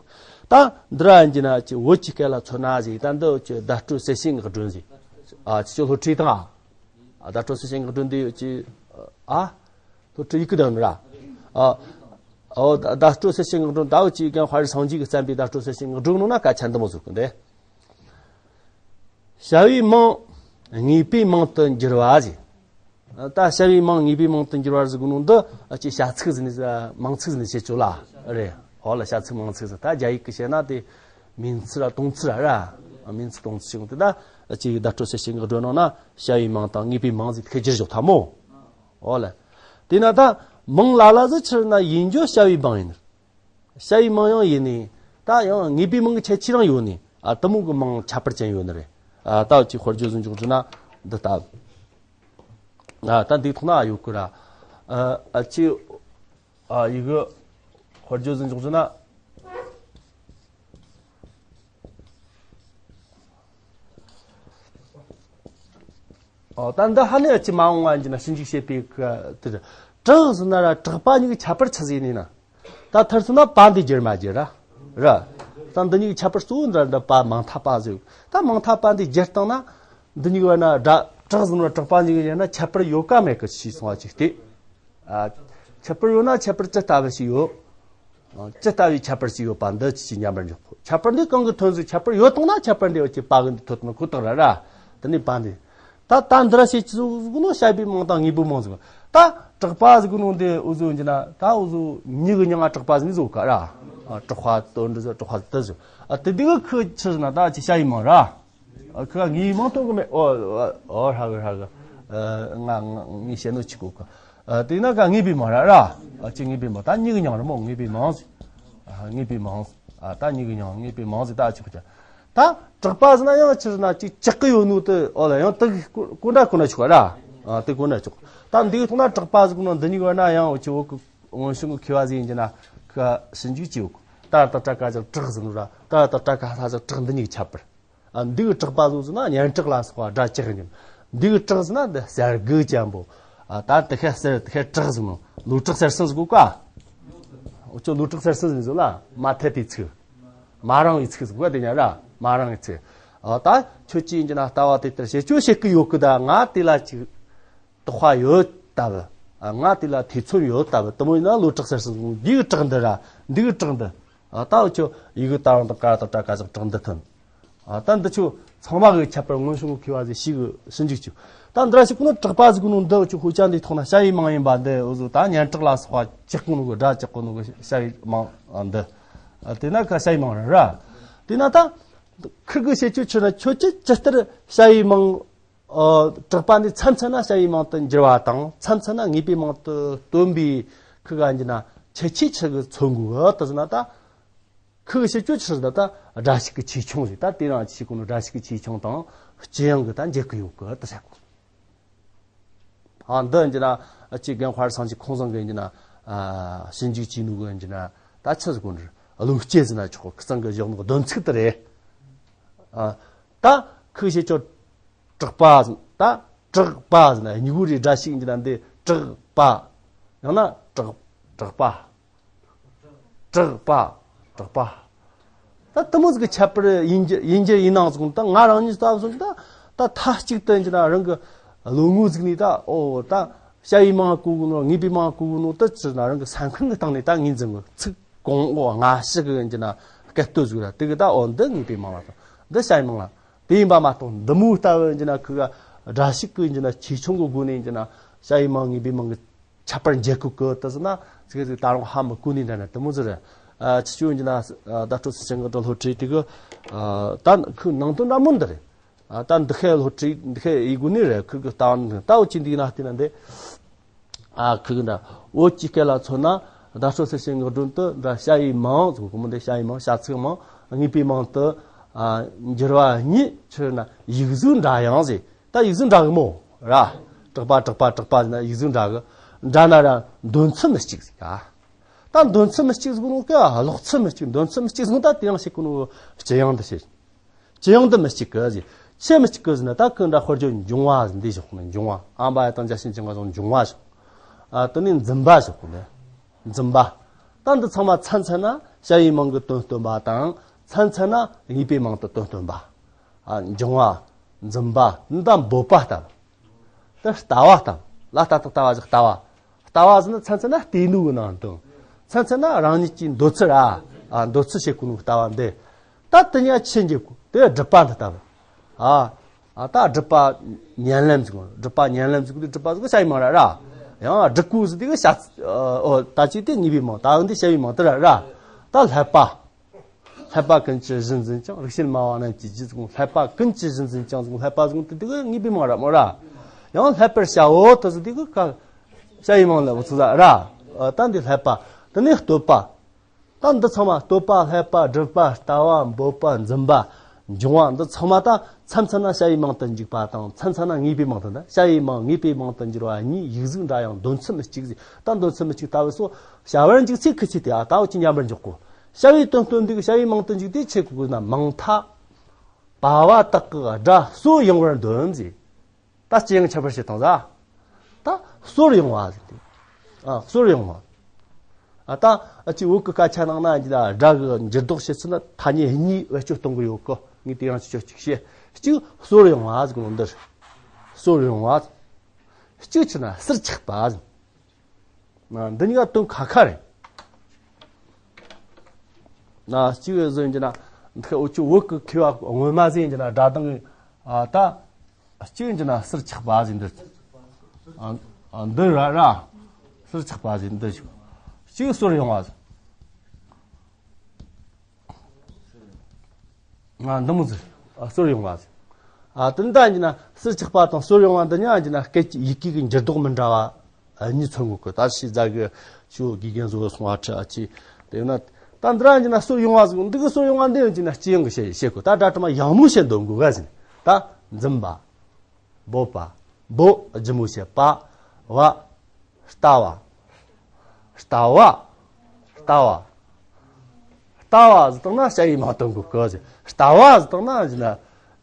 ད་འདི་ར་ཡིན་གྱི་ན་ཅི་བོད་ཀྱི་སྐད་ལ་མཚོན་ན་ཟིག་ད་འདི་ཅི་བརྡ་སྤྲོད་གསལ་བྱེད་ངག་སྒྲོན་ཟིག་ཨ་ཅི་ཅི་སློབ་ཁྲིད་དང་། ཨ་བརྡ་སྤྲོད་གསལ་བྱེད་ངག་སྒྲོན་འདི་ཡོད་ཀྱི། ཨ་སློབ་ཁྲིད་ཡི་གེ་དང་ནི་ར། ཨ་ཨོ་བརྡ་སྤྲོད་གསལ་བྱེད་ངག་སྒྲོན་ཟླ་བོ་ཅིག་ཀྱང་དཔའ་རིས་སངས་རྒྱས་ཀྱིས་བརྩམས་པའི་བརྡ་སྤྲོད་གསལ་བྱེད་ངག་སྒྲོན་ནང་ན་སྐད་ཆ་འདི་མོ་ཟིག་གི་འདི། བྱ་བའི་མིང་ངེས་པའི་མིང་དུ་འགྱུར་བ་ཟེར། ད་བྱ་བའི་མིང་ངེས་པའི་མིང་དུ་འགྱུར་བ་ཟེར་གི་ནོ་འདི་ཅི་བྱ་ཚིག་ཟིན་ནས་མིང་ཚིག་ཟིན་ནས་བྱེད་ཆོག་ལ་རེད། ཧོ་ལ་བྱ་ཚིག་མིང་ཚིག་ཟིན་ད་རྒྱ་ཡིག་གི་བཤད་ན་དེ་མིང་ཚིག་ར་དོན་ཚིག་ར་ར། མིང་ཚིག་དོན་ཚིག་ཞིག་དེ་ད་ཅི་བརྡ་སྤྲོད་གསལ་བྱེད་ངག་སྒྲོན་ནང་ན་བྱ་བའི་མིང་དང་ངེས་པའི་མིང་ཟིག་ཁེ་གྱིར་ཞོག་ཐ་མོ། ཨོ་ལེ། དེས་ན་ད་མིང་ལ་ལ་ཟིག་ཕྱིར་ན་ཡིན་རྒྱུ་བྱ་བའི་མིང་ཡིན། བྱ་བའི་མིང་ཡང་ཡིན་ནི། ད་ཡང་ངེས་པའི་མིང་གི་ཁྱད་ཆོས་རང་ཡོད་ནི། ཨ་དུ་མོ་གི་མིང་ཁྱད་པར་ཅན་ཡོད་ནི་རེད། ཨ་ད་ཅིག་དཔེར་བརྗོད་ཟིག་འཇོག་རྒྱུ་ན་འདི་ལྟ། ཨ་ད་འདི་ཐོག་ན་ཡོད་གི་ར། ཨ་ཨ་ཅི། ཨ་ཡི་གི་དཔེར་བརྗོད་ཟིག་འཇོག་རྒྱུ་ན། ཨོ་ད་འདི་ཧ་ནས་ཅི་མ་འོངས་པ་ཡིན་གྱི་ན་ཞིབ་འཇུག་བྱེད་པའི་གི་དེ་དྲག་ཟེར་ན་ར་དྲག་པ་གཉིས་ཀྱི་ཁྱད་པར་ཆི་ཟིག་ཡིན་ན། ད་མཐར་སོང་ན་པ་འདི་རྒྱུར་མ་རྒྱུར་ར། ར། ད་འདི་གཉིས་ཀྱི་ཁྱད་པར་གཙོ་བོ་འདྲ་འདྲ་པ་མང་ཐ་པ་ཟེར། ད་མང་ཐ་པ་འདི་རྒྱུར་བཏང་ན། འདི་གཉིས་ཀྱི་བར་ན་དྲག་དྲག་ཟེར་ན་དྲག་པ་གཉིས་ཀྱི་ཡིན་ན་ཁྱད་པར་ཡོད་ཀ་མེད་ཀི་ཞེས་གསུངས་པ་ཅིག་སྟེ། ཨ། ཁྱད་པར་ཡོད་ན་ཁྱད་པར་ཇི་ལྟ་བུ་ཞིག་ཡོད། ཨ། ཇི་ལྟ་བུའི་ཁྱད་པར་ཞིག་ཡོད་པ་འདི་ཅི་ཞིག་མཉམ་པར་འཇོག་གོ། ཁྱད་པར་འདི་གང་གི་དོན་ཟིག་ཁྱད་པར་ཡོད་དང་ན་ཁྱད་པར་འདི་ཡོད་ཀྱི་པ་གི་འདི་ཐོད་ཐོད་ཁོ་ཐག་ར་ར། དེ་ནས་པ་འདི། ད་ད་འདི་ར་བྱེད་ཀྱི་ཟིག་ནོ་བྱ་བའི་མིང་དང་ངེས་པའི་མིང་ཟིག་ད་དྲག་པ་ཟིག་ནོ་འདི་འུ་ཟོ་ཡིན་གྱི་ན་ད་འུ་ཟོ་མྱི་གི་མྱིང་ང་དྲག་པ་ཟིག་ནི་ཟོ་ག་ར། ཨ། དྲག་པ་དོན་འདི་ཟོ་དྲག་པ་དེ་ཟོ། ཨ་དེ་འདི་གི་ཁུ་ཆི་ཟེར་ན་ད་ཅི་བྱ་བའི་མིང་ར། ཨ་ཁུ་ག་ངའི་མིང་ཐོག་གི་མེད། ཨོ་ཨོ་ཧྲ་གི་ཧྲ་གི། ཨ་ང་ང་ངའི་བཤད་ནོ་ཅི་གོ་གི། ཨ་དེ་ན་ག་ངེས་པའི་མིང་ར་ར། ཨ་ཅི་ངེས་པའི་མིང་ད་མྱི་གི་མྱིང་ར་མོ་ངེས་པའི་མིང་ཟེར། ཨ་ངེས་པའི་མིང་ཟེར། ཨ་ད་མྱི་གི་མྱིང་ངེས་པའི་མིང་ཟེར་ད་ཅི་གོ་ཅི། ད་དྲག་པ་ཟེར་ན་ཡང་ཅི་ཟེར་ན་ཅི་ཅག་གི་ཡོད་ནོ་དེ་ཨོ་ལ་ཡང་དེ་གི་གོ་གོ་འདྲ་གོ་འདྲ་ཆོག་ར། ཨ་དེ་གོ་འདྲ་ཆོག་ད་འདི་གི་ཐོག་ན་དྲག་པ་ཟེར་གོ་ནོ་འདི་གཉིས་གི་བར་ན་ཡང་ཅི་འོ་གི་སྔོན་བྱུང་གི་མཁས་པ་ཟིག་ཡིན་གྱི་ན་ཁ་ཞིབ་འཇུག་ཅི་ཡོད་གི། ད་ད་དྲག་ག་ཅག་དྲག་ཟེར་ནོ་ར། ད་ད་དྲག་ག་ལྷ་ཅག་དྲག་འདི་གཉིས་ཁྱད་པར། ཨ་འདི་གི་དྲག་པ་ཟོ་ཟེར་ན་སྙན་གྲགས་ལ་སོགས་པ་སྒྲ་ལྕག་ཡིན། འདི་གི་དྲག་ཟེར་ན་འདི་གསེར་སྒོ་ཅན་པོ། ཨ་ད་དེ་ཁ་གསེར་དེ་ཁ་དྲག་ཟེར་ནོ། ལོ་དྲག་གསེར་སྲང་ཟེར་གོ་ཀ། འུ་ཅོ་ལོ་དྲག་གསེར་སྲང་ཟེར་ནོ་ལ་མ་འཐད་པའི་ཚིག་མ་རིང་བའི་ཚིག་ཟེར་གོ་དེ་ཉ་ར་མ་རིང་བའི་ཚིག་ཨ་ད་ཁྱོད་ཀྱིས་ཡིན་གྱི་ན་ལྟ་བ་དེ་ལྟར་བྱེད་ཅོ་བྱེད་ཀི་ཡོད་ཀི་ད་ང་དེ་ལ་ཅིག་དོགས་པ་ཡོད་ལྟ་བུ། ཨ་ང་དེ་ལ་ཐེ་ཚོམ་ཡོད་ལྟ་བུ་དེ་མོ་ཡིན་ན་ལོ་དྲག་གསེར་སྲང་ཟེར་ནོ། འདི་གི་དྲག་འདི་ར་འདི་གི་དྲག་འདི། ཨ་ད་འུ་ཅོ་ཡི་གི་ད་རང་དང་ཀ་དང་ཀྲ་ཀ་ཅག་དྲག་འདི་ཐོན། ཨ་ད་འདི་ཆོ་ཚང་མ་གི་ཁྱད་པར་སྔོན་བྱུང་གི་མཁས་པ་ཟིག་ཞིག་གི་ཞིབ་འཇུག་ཅིག་ད་འདི་ར་ཞིག་གོ་ནོ་དྲག་པ་ཟིག་གོ་ནོ་འདི་ཆོ་ཧུ་ཅང་འདི་ཐོག་ན་བྱ་བའི་མིང་ཡིན་པ་འདི་འུ་ཟོ་ད་སྙན་གྲགས་ལ་སོགས་པ་ཅག་གོ་ནོ་གི་སྒྲ་ཅག་གོ་ནོ་གི་བྱ་བའི་མིང་འདི། ཨ་དེ་ན་ཁ་བྱ་བའི་མིང་ར་ར། དེ་ན་ད་ཁིར་གི་བྱེད་ཆོ་ཆི་ན་ཁྱོད་ཀྱི་ཇི་ལྟར་བྱ་བའི་མིང་། ཨ་དྲག་པ་འདི་མཚམས་མཚམས་ན་བྱ་བའི་མིང་དུ་འགྱུར་བ་དང་མཚམས་མཚམས་ན་ངེས་པའི་མིང་དུ་སྟོན་པའི་ཁིར་ག་འདི་ན་ཁྱད་ཆོས་ཆི་གི་མཚོན་དགོས་གི་ད་ཟེར་ན་ད། ཁུ་གི་བྱེད་ཆོ་ཆི་ཟེར་ད་སྒྲ་ཞིག་གི་ཆེ་ཆུང་ཟེར་ད་དེ་རང་ཆེ་གོ་ནོ་སྒྲ་ཞིག་གི་ཆེ་ཆུང་དང་སྤྱི་ཡང་གི་ད་འཇལ་གི་ཡོད་གི་ད་ཟེར་གོ། ཨ་འདི་འདི་ན་ཅི་རྒན་དཔལ་སངས་ཀྱི་ཁོང་ཚང་གི་འདི་ན་ཨ་ཞིབ་འཇུག་བྱས་ནོ་གི་འདི་ན་ད་ཆི་ཟེར་གོ་ནི་བློ་སྐྱེད་ཟེར་ན་ཆོག་གི་ཁུ་ཚང་གི་བཞག་ནོ་གི་དོན་ཚིག་དེ་རེད། ཨ་ད་ཁུ་གི་བྱེད་ཆོ་དྲག་པ་ཟེར་ད་དྲག་པ་ཟེར་ན་སྙིང་པོ་རེད་སྒྲ་ཞིག་འདི་ན་འདི་དྲག་པ་ཡང་ན་དྲག་དྲག་པ། དྲག་པ། དྲག་པ། ད་དེ་མོ་ཟིག་གི་ཁྱད་པར་ཡིན་རྒྱུ་ཡིན་རྒྱུ་ཡིན་ནའང་ཟེར་ད་ང་རང་ཉིད་ལྟ་བུ་ཟེར་ད་ད་མཐའ་གཅིག་ཏུ་ཡིན་རྒྱུ་ན་རང་གི་བློ་ངོ་ཟིག་ནས་ད་ཨོ་ད་བྱ་བའི་མིང་གོ་གི་ནོ་ངེས་པའི་མིང་གོ་གི་ནོ་ད་ཅི་ན་རང་གི་སེམས་ཁམས་ཀྱི་སྟེང་ནས་ད་ངོས་འཛིན་གི་ཚིག་གོང་འོག་སྔ་ཕྱི་གི་ཡིན་རྒྱུ་ན་སྐད་སྟོད་ཟིག་ར་དེ་གི་ད་ཨོ་འདི་ངེས་པའི་མིང་ལ་ད་འདི་བྱ་བའི་མིང་ལ་དེ་ཡིན་པ་མ་གཏོགས་འདི་མོ་ལྟ་བུ་ཡིན་རྒྱུ་ན་ཁུ་ག་ སྒྲ་ཞིག་གི་ཡིན་གྱི་ན་ཆེ་ཆུང་གི་སྒོ་ནས་ཡིན་གྱི་ན་བྱ་ཡི་མང་ངེས་པའི་མང་གི་ཁྱད་པར་འབྱེད་དགོས་གི་དེ་ཟེར་ན་ཚིག་ཟིག་ད་རུང་ཧ་མི་གོ་ནི་འདྲ་ན་དེ་མོ་ཟེར། ཨ་ཆི་ཆུ་ཡིན་གྱི་ན་བརྡ་སྤྲོད་ཚུལ་ཅན་གྱི་སྒྲ་སློབ་ཁྲིད་དེ་གི་ཨ་ད་ཁོའི་ནང་དོན་འདྲ་མོ་འདི་རེད། ཨ་ད་འདི་ཁའི་སློབ་ཁྲིད་འདི་ཁའི་ཡི་གུ་ནི་རེད། ཁོ་གི་ལྟ་བ་འདི་ད་འུ་ཅི་འདི་ན་བལྟས་ན་འདི། ཨ་ཁོ་གི་འདྲ་འུ་ཅི་སྐད་ལ་མཚོན་ན་བརྡ་སྤྲོད་ཚུལ་ཅན་གྱི་སྒྲ་དོན་དུ་འདྲ་བྱ་ཡི་མང་ཟེར་གོ་མོ་འདི་བྱ་ཡི་མང་བྱ་ཚིག་མང་ངེས་པའི་མང་དུ་ཨ་འགྱུར་བ་གཉིས་ཕྱིར་ན་ཡིག་གཟུགས་འདྲ་ཡང་ཟེར། ད་ཡིག་གཟུགས་འདྲ་གི་མོ་ར། དྲག་པ་དྲག་པ་དྲག་པ་ཟེར་ན་ཡིག་གཟུགས་འདྲ་གི། འདྲ་ན་ར་འདོན་ཚུལ་མི་གཅིག་ཟེར་ཡ། ད་འདོན་ཚུལ་མི་གཅིག་ཟེར་གོ་ནོ་གི་ཀློག་ཚུལ་མི་གཅིག་འདོན་ཚུལ་མི་གཅིག་ཟེར་ད་དེ་ཡང་ཞིག་གོ་ནོ་སྤྱི་ཡང་འདི་ཞེས། སྤྱི་ཡང་འདི་མི་གཅིག་གི་ཟེར། ཆེ་མི་གཅིག་གི་ཟེར་ན་ད་ཁོ་འདྲ་དཔེར་བརྗོད་འབྱུང་བ་ཟེར་འདི་ཞོག་ནི་འབྱུང་བ་ཨམ་པ་ཡ་དང་བརྒྱ་བྱིན་ཅན་ག་སོང་འབྱུང་བ་ཞོག་ཨ་དེ་ནས་འཛིན་པ་ཞོག་གོ་ནི། འཛིན་པ། ད་འདི་ཚང་མ་མཚན་མཚན་ན་བྱ་ཡི་མང་གི་དོན་སྟོན་པ་དང་མཚན་མཚན་ན་ངེས་པའི་མང་དུ་དོན་སྟོན་པ། ཨ་འབྱུང་བ། འཛིན་པ། འདི་ད་འབོད་པ་ལྟ་བུ། དེ་ལྟ་བ་ལྟ་བུ། ལ་ལྟ་དང་ལྟ་བ་ཞིག་ལྟ་བ། ལྟ་བ་ཟེར་ན་མཚན་མཚན་ན་ལྟས་ནུས་ཀྱི་ནང་དོན། མཚན་མཚན་ན་རང་ཉིད་ཀྱིས་འདོད་ཚུལ་ར། ཨ་འདོད་ཚུལ་བྱེད་དགོས་ནོ་ལྟ་བ་འདི། ད་དེ་ཉག་ཆེ་འགྱེད་དགོས་དེ་སྒྲུབ་པ་འདི་ལྟ་བུ། ཨ། ཨ་ད་སྒྲུབ་པ་ཉན་ལམ་ཟེར་གོ། སྒྲུབ་པ་ཉན་ལམ་ཟེར་གོ་དེ་སྒྲུབ་པ་ཟེར་གོ་བྱ་ཡི་མང་ར་ར། ཡང་སྒྲུབ་དགོས་ཟེར་དེ་གི་བྱ་ཚིག་ཨོ་ད་ཅི་དེ་ངེས་པའི་མང་ད་འདི་བྱ་ཡི་མང་དེ་ར་ར། ད་བསླད་པ། བསླད་པ་ཀུན་གྱི་གཞི་འཛིན་ཅིང་། རིགས་ཞེན་སྨྲ་བ་རྣམས་ཀྱི་རྒྱུད་ཟེར་གོ། བསླད་པ་ཀུན་གྱི་གཞི་འཛིན་ཅིང་ཟེར་གོ། བསླད་པ་ཟེར་གོ་དེ་དེ་གི་ངེས་པའི་མང་ར་མོ་ར། ཡང་བསླད་པར་བྱའོ་དེ་ཟེར་དེ་གི་ཀ་བྱ་ཡི་མང་ལ་འོ་ཚོད་ཟ་ར། ད་འདི་བསླད་པ། དེ་ནས་བསྟོད་པ། ད་འདི་ཚང་མ་བསྟོད་པ་བསླད་པ་སྒྲུབ་པ་ལྟ་བ་འབོད་པ་འཛིན་པ་འབྱུང་བ་འདི་ཚང་མ་ད་མཚམས་མཚམས་ན་བྱ་ཡི་མང་དུ་འཇུག་པ་དང་མཚམས་མཚམས་ན་ངེས་པའི་མང་དུ་འདི་བྱ་ཡི་མང་ངེས་པའི་མང་དུ་འགྱུར་བ་གཉིས་ཡིག་གཟུགས་འདྲ་ཡང་འདོན་ཚུལ་མི་གཅིག་ཟེར། ད་འདོན་ཚུལ་མི་གཅིག་ལྟ་བུ་སོགས་བྱ་བར་འཇུག་ཚེ་ཁུ་ཚེ་དེ་ཨ་ལྟ་བུ་ཅི་མཉམ་པར་འཇོག་གོ། བྱ་བའི་དོན་སྟོན་འདི་གི་བྱ་ཡི་མང་དུ་འཇུག་དེ་ཆེ་གོ་དགོས་ན་མང་མཐའ། པ་བ་དག་གི་སྒྲ་སོར་ཡང་བར་འདོན་ཟེར། ད་ཅི་ཡང་ཁྱད་པར་བྱེད་དང་ཟ། ད་སོར་ཡོང་བ་ཟེར་ཏེ། ཨ་སོར་ཡོང་བ། ཨ་ད་ཨ་ཅི་བོད་ཀྱི་སྐད་ཆ་ནང་ན་ཡིན་གྱི་ན་སྒྲ་གི་འགྱུར་ལྡོག་བྱེད་ཚུལ་ན་ཐ་སྙད་གཉིས་བེད་སྤྱོད་གཏོང་གི་ཡོད་གི། ངས་དེ་ཡང་ཅི་ཆོད་ཅིག་བཤད། གཅིག་སོར་ཡོང་བ་ཟེར་གི་ནོ་འདིར། སོར་ཡོང་བ། གཅིག་ཆི་ན་ཟུར་ཆག་པ་ཟེར། ཨ་འདི་གཉིས་ཀ་དོན་ཁ་ཁ་རེད། ན་གཅིག་ཟེར་ཡིན་གྱི་ན་འདི་ཁ་འུ་ཅུ་བོད་ཀྱི་མཁས་པ་སྔོན་མ་ཟེར་ཡིན་གྱི་ན་སྒྲ་གདངས་ཨ་ད། གཅིག་འདི་ན་ཟུར་ཆག་པ་ཟིན་འདི། ཨ་འདི་ར་ར། ཟུར་ཆག་པ་ཟིན་འདི་ཞིག་གཅིག་སོར་ཡོང་བ་ཟིན། ཨ་འདི་མོ་ཟིན། ཨ་སོར་ཡོང་བ་ཟིན། ཨ་དེ་འདྲ་ཡིན་ན་ཟུར་ཆག་པ་དང་སོར་ཡོང་བ་འདི་ཉག་ཡིན་ན་སྐད་ཀྱི་ཡི་གེ་གི་འགྱུར་ལྡོག་མི་འདྲ་བ་གཉིས་མཚོན་དགོས་གི། ད་ཕྱི་རྫ་གི་ཆུ་དགེ་རྒན་བཟོ་སོང་བ་ཁྲི་ཨ་ཅི། དེ་ན་ད་འདི་ར་ཡིན་ན་སོར་ཡོང་བ་ཟིན། འདི་གི་སོར་ཡོང་བ་འདི་ཡིན་ན་སྤྱི་ཡོངས་གི་བཤད་བཤད་གོ། ད་སྒྲ་དྲི་མ་ཡང་མོ་བཤད་འདོན་དགོས་ག་ཟིན། ད་འཛིན་པ། འབོད་པ། འབོད་ལྗིད་མོ་བྱེད་པ། བ། ལྟ་བ། ལྟ་བ། ལྟ་བ། ལྟ་བ་ཟེར་བཏང་ན་བྱ་ཡི་མ་སྟོན་དགོས་གི་ཟེར། ལྟ་བ་ཟེར་བཏང་ན་ཟེར་ན་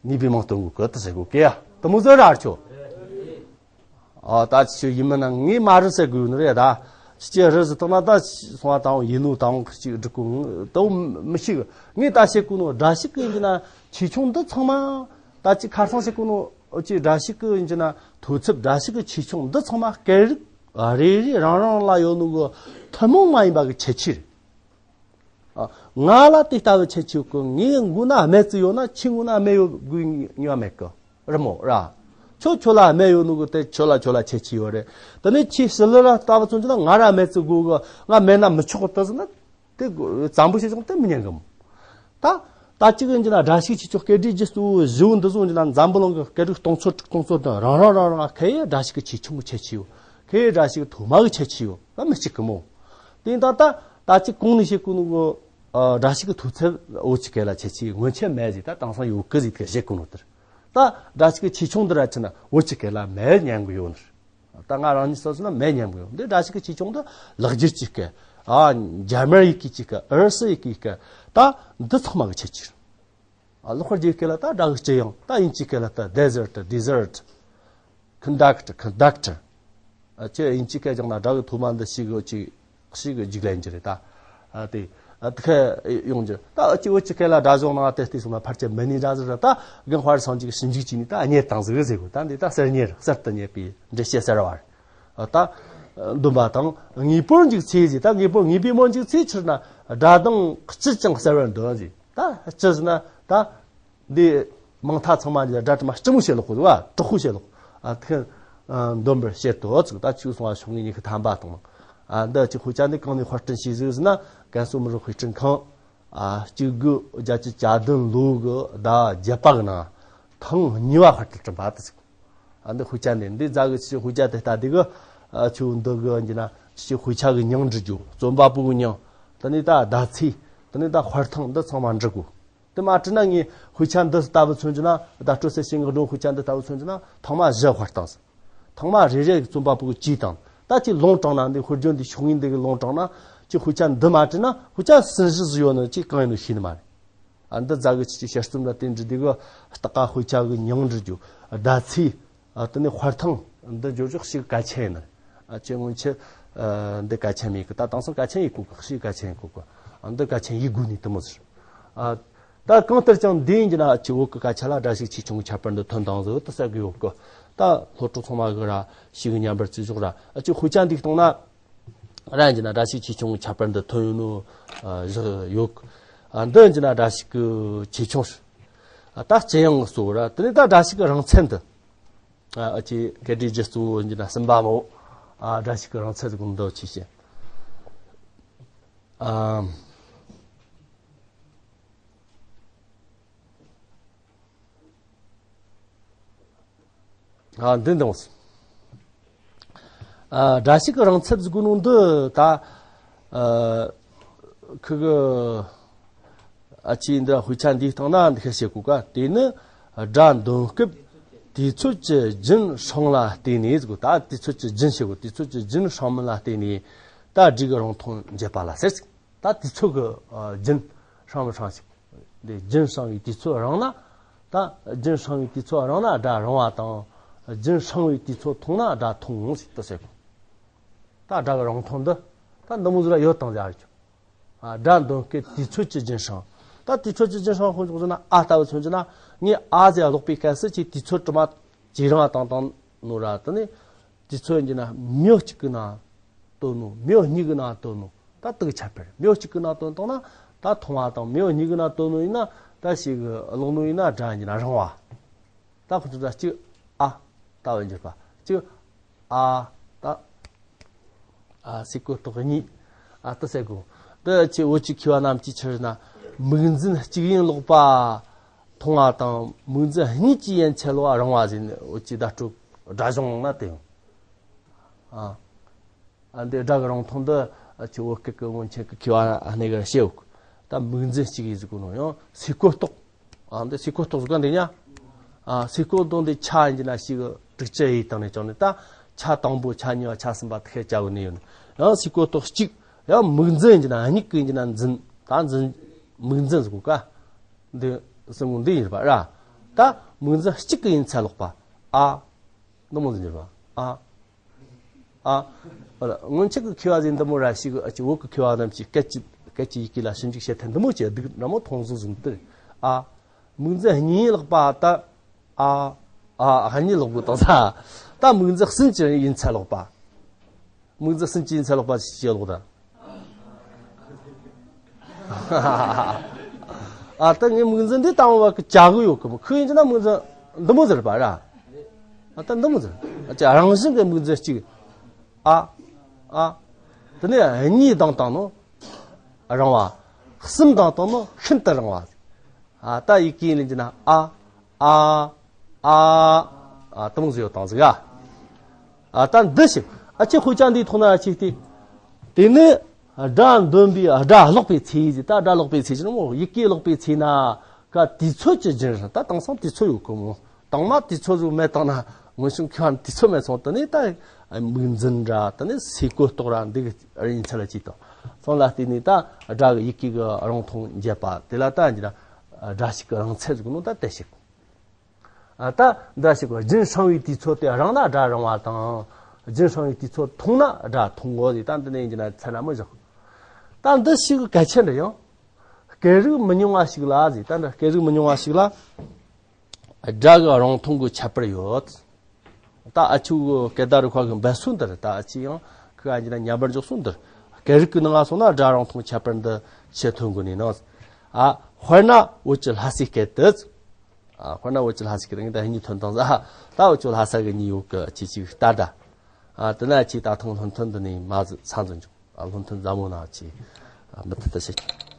ངེས་པའི་མ་སྟོན་དགོས་གི་དེ་ཟེར་དགོས་གི་ཡ། དེ་མོ་ཟེར་ར་ཆོ། ཨ་ད་ཆི་ཡིན་མིན་ན་ངས་མ་རེད་ཟེར་དགོས་ནི་རེད་ད། ཅི་ཅི་རེད་ཟེར་བཏང་ན་ད་སོང་བ་དང་ཡིན་ནོ་དང་ཅིག་འགྲིག་གོ་དེ་མི་ཤེས་གི། ངས་ད་བཤད་གོ་ནོ་སྒྲ་ཞིག་གི་ཡིན་ན་ཆེ་ཆུང་འདི་ཚང་མ་ད་ཅི་ཁ་སང་བཤད་གོ་ནོ། འུ་ཅི་སྒྲ་ཞིག་གི་ཡིན་གྱི་ན་མཐོ་ཚད་སྒྲ་ཞིག་གི་ཆེ་ཆུང་འདི་ཚང་མ་སྐད་རིགས་རེ་རེ་རང་རང་ལ་ཡོད་ནོ་གི་ཐུན་མོང་མ་ཡིན་པ་གི་ཁྱད་ཆོས་རེད། ཨ་ང་ལ་དེ་ལྟ་བུ་ཁྱད་ཆོས་གི། ངའི་མགོ་ན་སྨད་རྩི་ཡོད་ན་ཁྱེད་མགོ་ན་སྨད་ཡོད་དགོས་ཉོ་མེད་གི་རི་མོ་ར། ཁྱོད་ཁྱོད་ལ་སྨད་ཡོད་ནོ་གི་དེ་ཁྱོད་ལ་ཁྱོད་ལ་ཁྱད་ཆོས་ཡོད་རེད། དེ་ནས་ཁྱེད་ཞི་ལི་ལ་ལྟ་བུ་མཚོན་གྱི་ན་ང་ར་སྨད་རྩི་དགོས་གི། ང་མེད་ན་མི་ཆོག་གི་དེ་ཟེར་ན། དེ་གཙང་པོ་ཞིག་ཀྱང་དེ་མི་ཉན་གི་མོ། ད་ད་གཅིག་ཡིན་གྱི་ན་སྒྲ་ཞིག་ཆེ་ཆུང་སྐད་སྒྲའི་རྒྱུ་གཙོ་བོ་བཞི་བོ་འདི་ཚོ་ཡིན་གྱི་ན་འཛམ་བུ་གླིང་གི་སྐད་རིགས་སྟོང་ཚོ་དྲུག་སྟོང་ཚོ་བདུན་རང་རང་རང་རང་ཁ་ཡི་སྒྲ་ཞིག་གི་ཆེ་ཆུང་གི་ཁྱད་ཆོས་ཡོད། ཁ་ཡི་སྒྲ་ཞིག་གི་མཐོ་དམའ་གི་ཁྱད་ཆོས་ཡོད། ད་མི་གཅིག་གི་མོ། དེ་ཡིན་ད་ད་ད་གཅིག་གོང་ནས་བཤད་གོ་ནོ་གི་སྒྲ་ཞིག་གི་མཐོ་ཚད་བོད་ཀྱི་སྐད་ལ་ཁྱད་ཆོས་སྔོན་ཆད་མེད་ཟིག་ད་དེང་སང་ཡོད་གི་ཟིག་དེ་བཤད་གོ་ནོ་དེར། ད་སྒྲ་ཞིག་གི་ཆེ་ཆུང་འདི་ར་ཆི་ན་བོད་ཀྱི་སྐད་ལ་མེད་ཉན་གི་ཡོད་ནི། ད་ང་རང་ཉིད་སོ་སོ་ན་མེད་སྙམ་གི་ཡོད། འདི་སྒྲ་ཞིག་གི་ཆེ་ཆུང་དུ་ལག་འཁྱེར་གྱི་སྐད། ཨ་འཇར་མན་ཡི་གེ་གི་སྐད། ཨུ་རུ་སུ་ཡི་གེ་གི་སྐད། ད་འདི་ཚང་མ་གི་ཁྱད་ཆོས། ཨ་ལོ་ཁར་རྒྱུ་སྐད་ལ་ད་སྒྲ་གི་སྤྱི་ཡང་ད་དབྱིན་ཇིའི་སྐད་ལ་ད་desert desert། conduct conductor། ཨ་ཁྱེད་དབྱིན་ཇིའི་སྐད་སྦྱངས་ན་སྒྲ་གི་ཐོག་མ་འདི་ཞིག་གི་ཅིག་ཞིག་གི་རྒྱུགས་ལེན་གྱི་རེད་ད། ཨ་དེ་ཨ་དེ་ཁ་ཡོང་རྒྱུ་ད་ཨ་ཅི་བོད་ཀྱི་སྐད་ལ་སྒྲ་གཞུང་ནང་དེ་བལྟས་སོང་ན་ཕལ་ཆེར་མི་ནི་འདྲ་ཟིག་རེད་ད། རྒན་དཔལ་སངས་རྒྱས་ཀྱི་ཞིབ་འཇུག་བྱས་ནས་ད་རྙེད་བཏང་ཟིག་རེད་ཟེར་གོ། ད་འདི་ད་གསར་རྙེད་རེད། གསར་དུ་རྙེད་པའི་འགྲེལ་བཤད་གསར་བ་རེད། ཨ་ད་འདོན་པ་དང་དངོས་པོར་འཇུག་ཚེ་ཟེར། ད་དངོས་པོ་དངོས་པོའི་མོ་འཇུག་ཚེ་ཕྱིར་ན་སྒྲ་གདངས་སྤྱི་ཀྱང་གསལ་བར་འདོན་ཟེར། ད་སྤྱི་ཟེར་ན་ད་འདི་མང་མཐའ་ཚང་མ་འདི་སྒྲ་དྲི་མ་སྤྱི་མོ་བྱེད་ལོག་གོ་བ་དྲག་པོ་བྱེད་ལོག་ཨ་ཐེངས་ཨ་འདོན་པར་བྱེད་དོ་ཚིག་ད་ཆུ་སོང་བ་ཤོག་ངེས་ཉི་ཤུ་ཐམ་པ་དང་། ཨ་འདི་ཅི་དཔེ་ཆ་འདི་གང་ནས་དཔར་སྐྲུན་བྱས་ཟིག་ཟེར་ན། ཀན་སུའུ་མི་རིགས་དཔེ་སྐྲུན་ཁང་ཨ་གཅིག་དགུ་བརྒྱད་ཅུ་གྱ་བདུན་ལོ་གི་ཟླ་བརྒྱད་པ་གི་ནང་ཐེངས་གཉིས་པ་དཔར་དུ་བསྐྲུན་པ་དེ་ཚིག་ཨ་འདི་དཔེ་ཆ་འདི་འདི་རྫ་གི་ཆུ་དཔེ་ཆ་དེ་ལྟ་དེ་གི་ཨ་ཆུ་འདི་གི་འདི་ན་ཆུ་དཔེ་ཆ་གི་མྱིང་འབྲི་རྒྱུ། རྩོམ་པ་པོ་གི་མྱིང་། དེ་ནས་ད་ཟླ་ཚེས། དེ་ནས་ད་དཔར་ཐེངས་འདི་ཚང་མ་འབྲི་དགོས། དེ་མ་བྲིས་ན་ངས་དཔེ་ཆ་འདི་ལྟ་བུ་མཚོན་རྒྱུ་ན། བརྡ་སྤྲོད་གསལ་བྱེད་ངག་སྒྲོན་དཔེ་ཆ་འདི་ལྟ་བུ་མཚོན་རྒྱུ་ན་ཐེངས་མ་བཞི་དཔར་བཏང་ཟིན། ཐེངས་མ་རེ་རེ་རྩོམ་པ་པོ་གིས་བྲིས་བཏང་། ད་ཅིག་ལུང་དྲངས་ན་འདི་དཔེར་བརྗོད་འདི་ཤོག་ངོས་འདི་གི་ལུང་དྲངས་ན། ཅིག་དཔེ་ཆ་འདི་མ་བྲིས་ན་དཔེ་ཆ་ཟིན་བཞི་ཟིག་ཡོད་ནི་ཅིག་གང་ཡིན་ནོ་ཤེས་ནི་མ་རེད། ཨ་འདི་རྫ་གི་ཆུ་ཆུ་དཔྱད་རྩོམ་ལ་བརྟེན་འབྲི་འདི་གི་ལྟག་ཀ་དཔེ་ཆ་གི་མྱིང་འབྲི་རྒྱུ། ཟླ་ཚེས། ཨ་དེ་ནས་དཔར་ཐེངས་འདི་འབྱོར་ཕྱོགས་ཤིག་གལ་ཆེན་ཡིན་ནི། ཨ་ཅེ་སྔོན་ཆད་ཨ་འདི་གལ་ཆེན་མེད་གི། ད་དེང་སང་གལ་ཆེན་ཡིན་གོ་གི། ཤིག་གལ་ཆེན་ཡིན་གོ་གི། ཨ་འདི་གལ་ཆེན་ཡིན་དགོས་ནི་དེ་མོ་ཟེར། ཨ་ད་གང་ལྟར་ཀྱང་འདི་ཡིན་གྱི་ན་ཨ་ཅེ་བོད་གི་སྐད་ཆ་ལ་སྒྲ་ཞིག་ཆེ་ཆུང་གི་ཁྱད་པར་འདི་ཐོན་དང་ཟིག་ད་ཟེར་གི་ཡོད་གི། ད་སློབ་ཕྲུག་ཚང་མ་གི་ར་ཤིག་གི་མཉམ་པར་བརྩི་ཆོག་ར། ཨ་ཅེ་དཔེ་ཆ་འདི་གཏོང་ན་ར་ཡིན་གྱི་ན་སྒྲ་ཞིག་ཆེ་ཆུང་གི་ཁྱད་པར་འདི་ཐོན་ཡོད་ནོ་ཨ་བཞག་ཡོད་གི། ཨ་འདི་ཡིན་གྱི་ན་སྒྲ་ཞིག་གི་ཆེ་ཆུང་ཟེར། ཨ་ད་ལྕི་ཡང་གཙོ་བོ་ར། དེ་ནས་ད་སྒྲ་ཞིག་གི་རང་མཚན་འདི། ཨ་ཨ་ཅེ་སྐད་སྒྲའི་རྒྱུ་གཙོ་བོ་ཡིན་གྱི་ན་གསུམ་པ་མོ། ཨ་སྒྲ་ཞིག་གི་རང་མཚན་ཟིག་འདི་ཆེ་ཤེས། ཨ་ཨ་འདི་འདང་། ཨ་སྒྲ་ཞིག་གི་རང་མཚན་ཟིག་གོ་ནོ་འདི་ད་ཨ་ཁི་གི་ཨ་ཅེ་འདི་དཔེ་ཆ་འདིའི་སྟེང་ན་འདི་ཤེས་དགོས་ཀ། དེ་ནི་སྒྲ་འདོན་སྐབས་དུས་ཚོད་ཀྱི་རྒྱུན་སྲིང་ལ་བརྟེན་ནས་ཟེར་གོ། ད་དུས་ཚོད་ཀྱི་རྒྱུན་ཤེས་དགོས། དུས་ཚོད་ཀྱི་རྒྱུན་སྲིང་མིན་ལ་བརྟེན་ནས་ད་སྒྲའི་རང་མཐོང་འབྱེད་པ་ལ་ཟེར། ད་དུས་ཚོད་ཀྱི་ཨ་རྒྱུན་སྲིང་མི་སྲིང་ཞིག་འདི་རྒྱུན་སྲིང་བའི་དུས་ཚོད་རིང་ན། ད་རྒྱུན་སྲིང་བའི་དུས་ཚོད་རིང་ན་སྒྲ་རིང་བ་དང་། རྒྱུན་སྲིང་བའི་དུས་ཚོད་ཐུང་ན་སྒྲ་ཐུང་ངུ་ཞིག་ཏུ་ཟེར་གོ། ད་སྒྲ་གི་རང་མཐོང་འདི་ད་འདི་མོ་ཟིག་ལ་ཡོད་དང་ཟེར་རྒྱུ། ཨ་སྒྲ་འདོན་སྐབས་དུས་ཚོད་ཀྱི་རྒྱུན་སྲིང་། ད་དུས་ཚོད་ཀྱི་རྒྱུན་སྲིང་དཔེ་འཇོག་ཟེར་ན། ཨ་ལྟ་བུ་མཚོན་རྒྱུ་ན། ངས་ཨ་ཟེར་ཀློག་པའི་སྐབས་སུ་ཅིག་དུས་ཚོད་དྲི་མ་ཇེ་རིང་བ་བཏང་བཏང་ནོ་ར། དེ་ནས་དུས་ཚོད་ཡིན་གྱི་ན་མྱི་གཅིག་གི་ནང་དོན་ནོ། མྱི་གཉིས་གི་ནང་དོན་ནོ། ད་དེ་གི་ཁྱད་པར། མྱི་གཅིག་གི་ནང་དོན་བཏང་ན་ད་ཐུང་བ་དང་། མྱི་གཉིས་གི་ནང་དོན་ནོ་ཡིན་ན་ད་ཞིག་ཀློག་ནོ་ཡིན་ན་སྒྲ་ཡིན་གྱི་ན་རིང་བ། ད་ཁོ་ཚོ་ད་གཅིག་ཨ་ལྟ་བུ་འགྱུར་བ། གཅིག་ཨ་ད་ཨ་ཟེར་གོ་ཏོག་གཉིས། ཨ་ད་ཟེར་གོ། འདི་ཆེ་བོད་ཀྱི་མཁས་པ་རྣམས་ཀྱིས་ཆི་རེད་ན། མིག་འཛིན་གཅིག་ཡིན་ཀློག་པ་ཐུང་བ་དང་། མིག་འཛིན་གཉིས་ཀྱིས་ཡན་ཆད་ཀློག་པ་རིང་བ་ཟེར་ནས། བོད་ཀྱི་བརྡ་སྤྲོད་སྒྲ་གཞུང་ན་དེ་ཡང་ཨ། ཨ་འདི་སྒྲ་གི་རང་མཐོང་འདི་ཨ་ཆེ་བོད་སྐད་ཀྱི་སྔོན་ཆད་ཀྱི་མཁས་པ་སྣ་གིས་བཤད་ཡོད་གི། ད་མིག་འཛིན་གཅིག་ཡིན་ཟེར་གོ་ནོ་ཡང་ཟེར་གོ་ཏོག་ཨ་འདི་ཟེར་གོ་ཏོག་ཟེར་ག་འདི་ཉ། ཨ་ཟེར་གོ་ཏོག་འདི་ཆ་ཡིན་གྱི་ན་ཞིག་དྲུག་ཅུ་ཡིས་བཏང་ནས་བྱུང་ནས། ད་ཆ་དང་པོ་ཆ་གཉིས་པ་ཆ་གསུམ་པ་དེ་ཁས་བཅའ་གི་ནི་ཡོད་ནི། ཡང་ཟེར་གོ་ཏོག་གཅིག་ཡང་མིག་འཛིན་ཡིན་གྱི་ན་མིག་གི་ཡིན་གྱི་ན་འཛིན། ད་འཛིན་མིག་འཛིན་ཟེར་གོ་ཀ། འདི་གསུམ་པོ་འདི་ཡིན་པ་ར། ད་མིག་འཛིན་གཅིག་གི་ཡིན་ཚད་ཀློག་པ་ཨ། འདི་མོ་ཟིག་འགྱུར་བ་ཨ། ཨ། ཨ་ལ་སྔོན་ཆད་ཀྱི་མཁས་པ་ཟིག་འདི་མོ་ར་ཞིག་ཨ་ཅེ་བོད་ཀྱི་མཁས་པ་རྣམས་ཀྱིས་སྐད་ཀྱི་སྐད་ཀྱི་ཡི་གེ་ལ་ཞིབ་འཇུག་བྱེད་ཐད་འདི་མོ་བྱས་འདུག་འདྲ་མོ་མཐོང་བཟོ་བཟུང་སྟེ། ཨ། མིག་འཛིན་གཉིས་ལག་པ་ད། ཨ། ཨ་གཉིས་ལག་པོ་དང་ས། ད་མིག་འཛིན་གསུམ་གྱི་ཡིན་ཚད་ལོག་པ། མིག་འཛིན་གསུམ་གྱི་ཡིན་ཚད་ལོག་པ་ཞིག་ལོག་ད། ཨ་ད་ངས་མིག་འཛིན་འདི་དང་བ་གི་བྱ་གི་ཡོད་གི་མོ། ཁོས་ཡིན་གྱི་ན་མིག་འཛིན་འདི་མོ་ཟེར་པ་ར། ཨ་ད་འདི་མོ་ཟེར། ཨ་ཅེ་རང་བཞིན་གྱི་མིག་འཛིན་གཅིག་ཨ། ཨ། དེ་ནས་གཉིས་ལྡང་བཏང་ནོ། རིང་བ། གསུམ་ལྡང་བཏང་ནོ་ཤིན་ཏུ་རིང་བ། ཨ་ད་ཡི་གེ་ལེན་གྱི་ན་ཨ། ཨ། ཨ། ཨ་དེ་མོ་ཟིག་ཡོད་དང་ཟིག་ག་ཨ་ད་འདི་ཞིག་ཨ་ཅེ་དཔེ་ཆ་འདིའི་ཐོག་ན་ཅིག་སྟེ། དེ་ནི་སྒྲ་འདོན་པའི་སྒྲ་ཀློག་པའི་ཚེ་ཟིག་ད་སྒྲ་ཀློག་པའི་ཚེ་ཟིག་ནི་མོ་ཡི་གེ་ཀློག་པའི་ཚེ་ན། ཀ་དུས་ཚོད་ཀྱི་རྒྱུན་རིང་། ད་དེང་སང་དུས་ཚོད་ཡོད་གི་མོ། དང་མ་དུས་ཚོད་ཟིག་མེད་བཏང་ན་སྔོན་བྱུང་མཁས་པ་དུས་ཚོད་མེད་སོང་། དེ་ནས་ད་མིག་འཛིན་འདྲ། དེ་ནས་ཟེར་གོ་ཏོག་ར་འདི་རིང་ཚད་ལ་ཅིག་དང་སོང་ལ་བརྟེན་ནས། ད་སྒྲ་གི་ཡི་གེ་གི་རང་མཐོང་འབྱེད་པ་དེ་ལ་ད་འདི་ན་སྒྲ་ཞིག་གི་རང་ཚད་ཟིག་ནོ་ད་དེ་ཞིག་ཨ་ད་འདྲ་ཞིག་གོ་རྒྱུན་སྲིང་བའི་དུས་ཚོད་དེ་རིང་ན་སྒྲ་རིང་བ་དང་། རྒྱུན་སྲིང་བའི་དུས་ཚོད་ཐུང་ན་སྒྲ་ཐུང་ངོ་ཟིག་ད་འདི་ནས་འདི་ན་ཚད་ན་མི་བཞག་ད་འདི་ཞིག་གལ་ཆེན་འདྲ་ཡང་། སྐད་རིགས་མི་ཉུང་བ་ཞིག་ལ་ཟིག་ད་འདི་སྐད་རིགས་མི་ཉུང་བ་ཞིག་ལ་སྒྲ་གི་རང་མཐོང་གི་ཁྱད་པར་ཡོད། ད་ཨ་ཆུ་གི་སྐད་བརྡ་རིག་པ་གི་འབད་སྲོལ་འདིར། ད་ཨ་ཅེ་ཡང་ཁི་ག་འདི་ན་ཉམས་པར་འཇོག་སྲོལ་འདིར། སྐད་རིགས་ཀྱི་ནང་ང་སོང་ན་སྒྲ་རང་མཐོང་ཁྱད་པར་འདི་ཆེས་ཐོན་དགོས་ནི་ནོ། ཨ་དཔེར་ན་བོད་ཀྱི་ལྷ་སའི་སྐད་དུ། ཨ་དཔེར་ན་འུ་ཅི་ལྷ་ས་གི་རིང་ད་ཧིན་ཉི་ཐོན་དང་ཟ་ད་འུ་ཅི་ལྷ་ས་གི་ཉི་ཡོད་གི་ཆི་ཆི་ལྟ་ད། ཨ་དེ་ན་ཆི་ད་ཐང་ལྷོན་ཐོན་འདི་ནི་མ་ཟི་ཚང་ཚོ་འཇུག་ཨ་ལྷོན་ཐོན་ཟ་མོ་ན་ཆི་ཨ་མི་ཐི་ད་ཤི།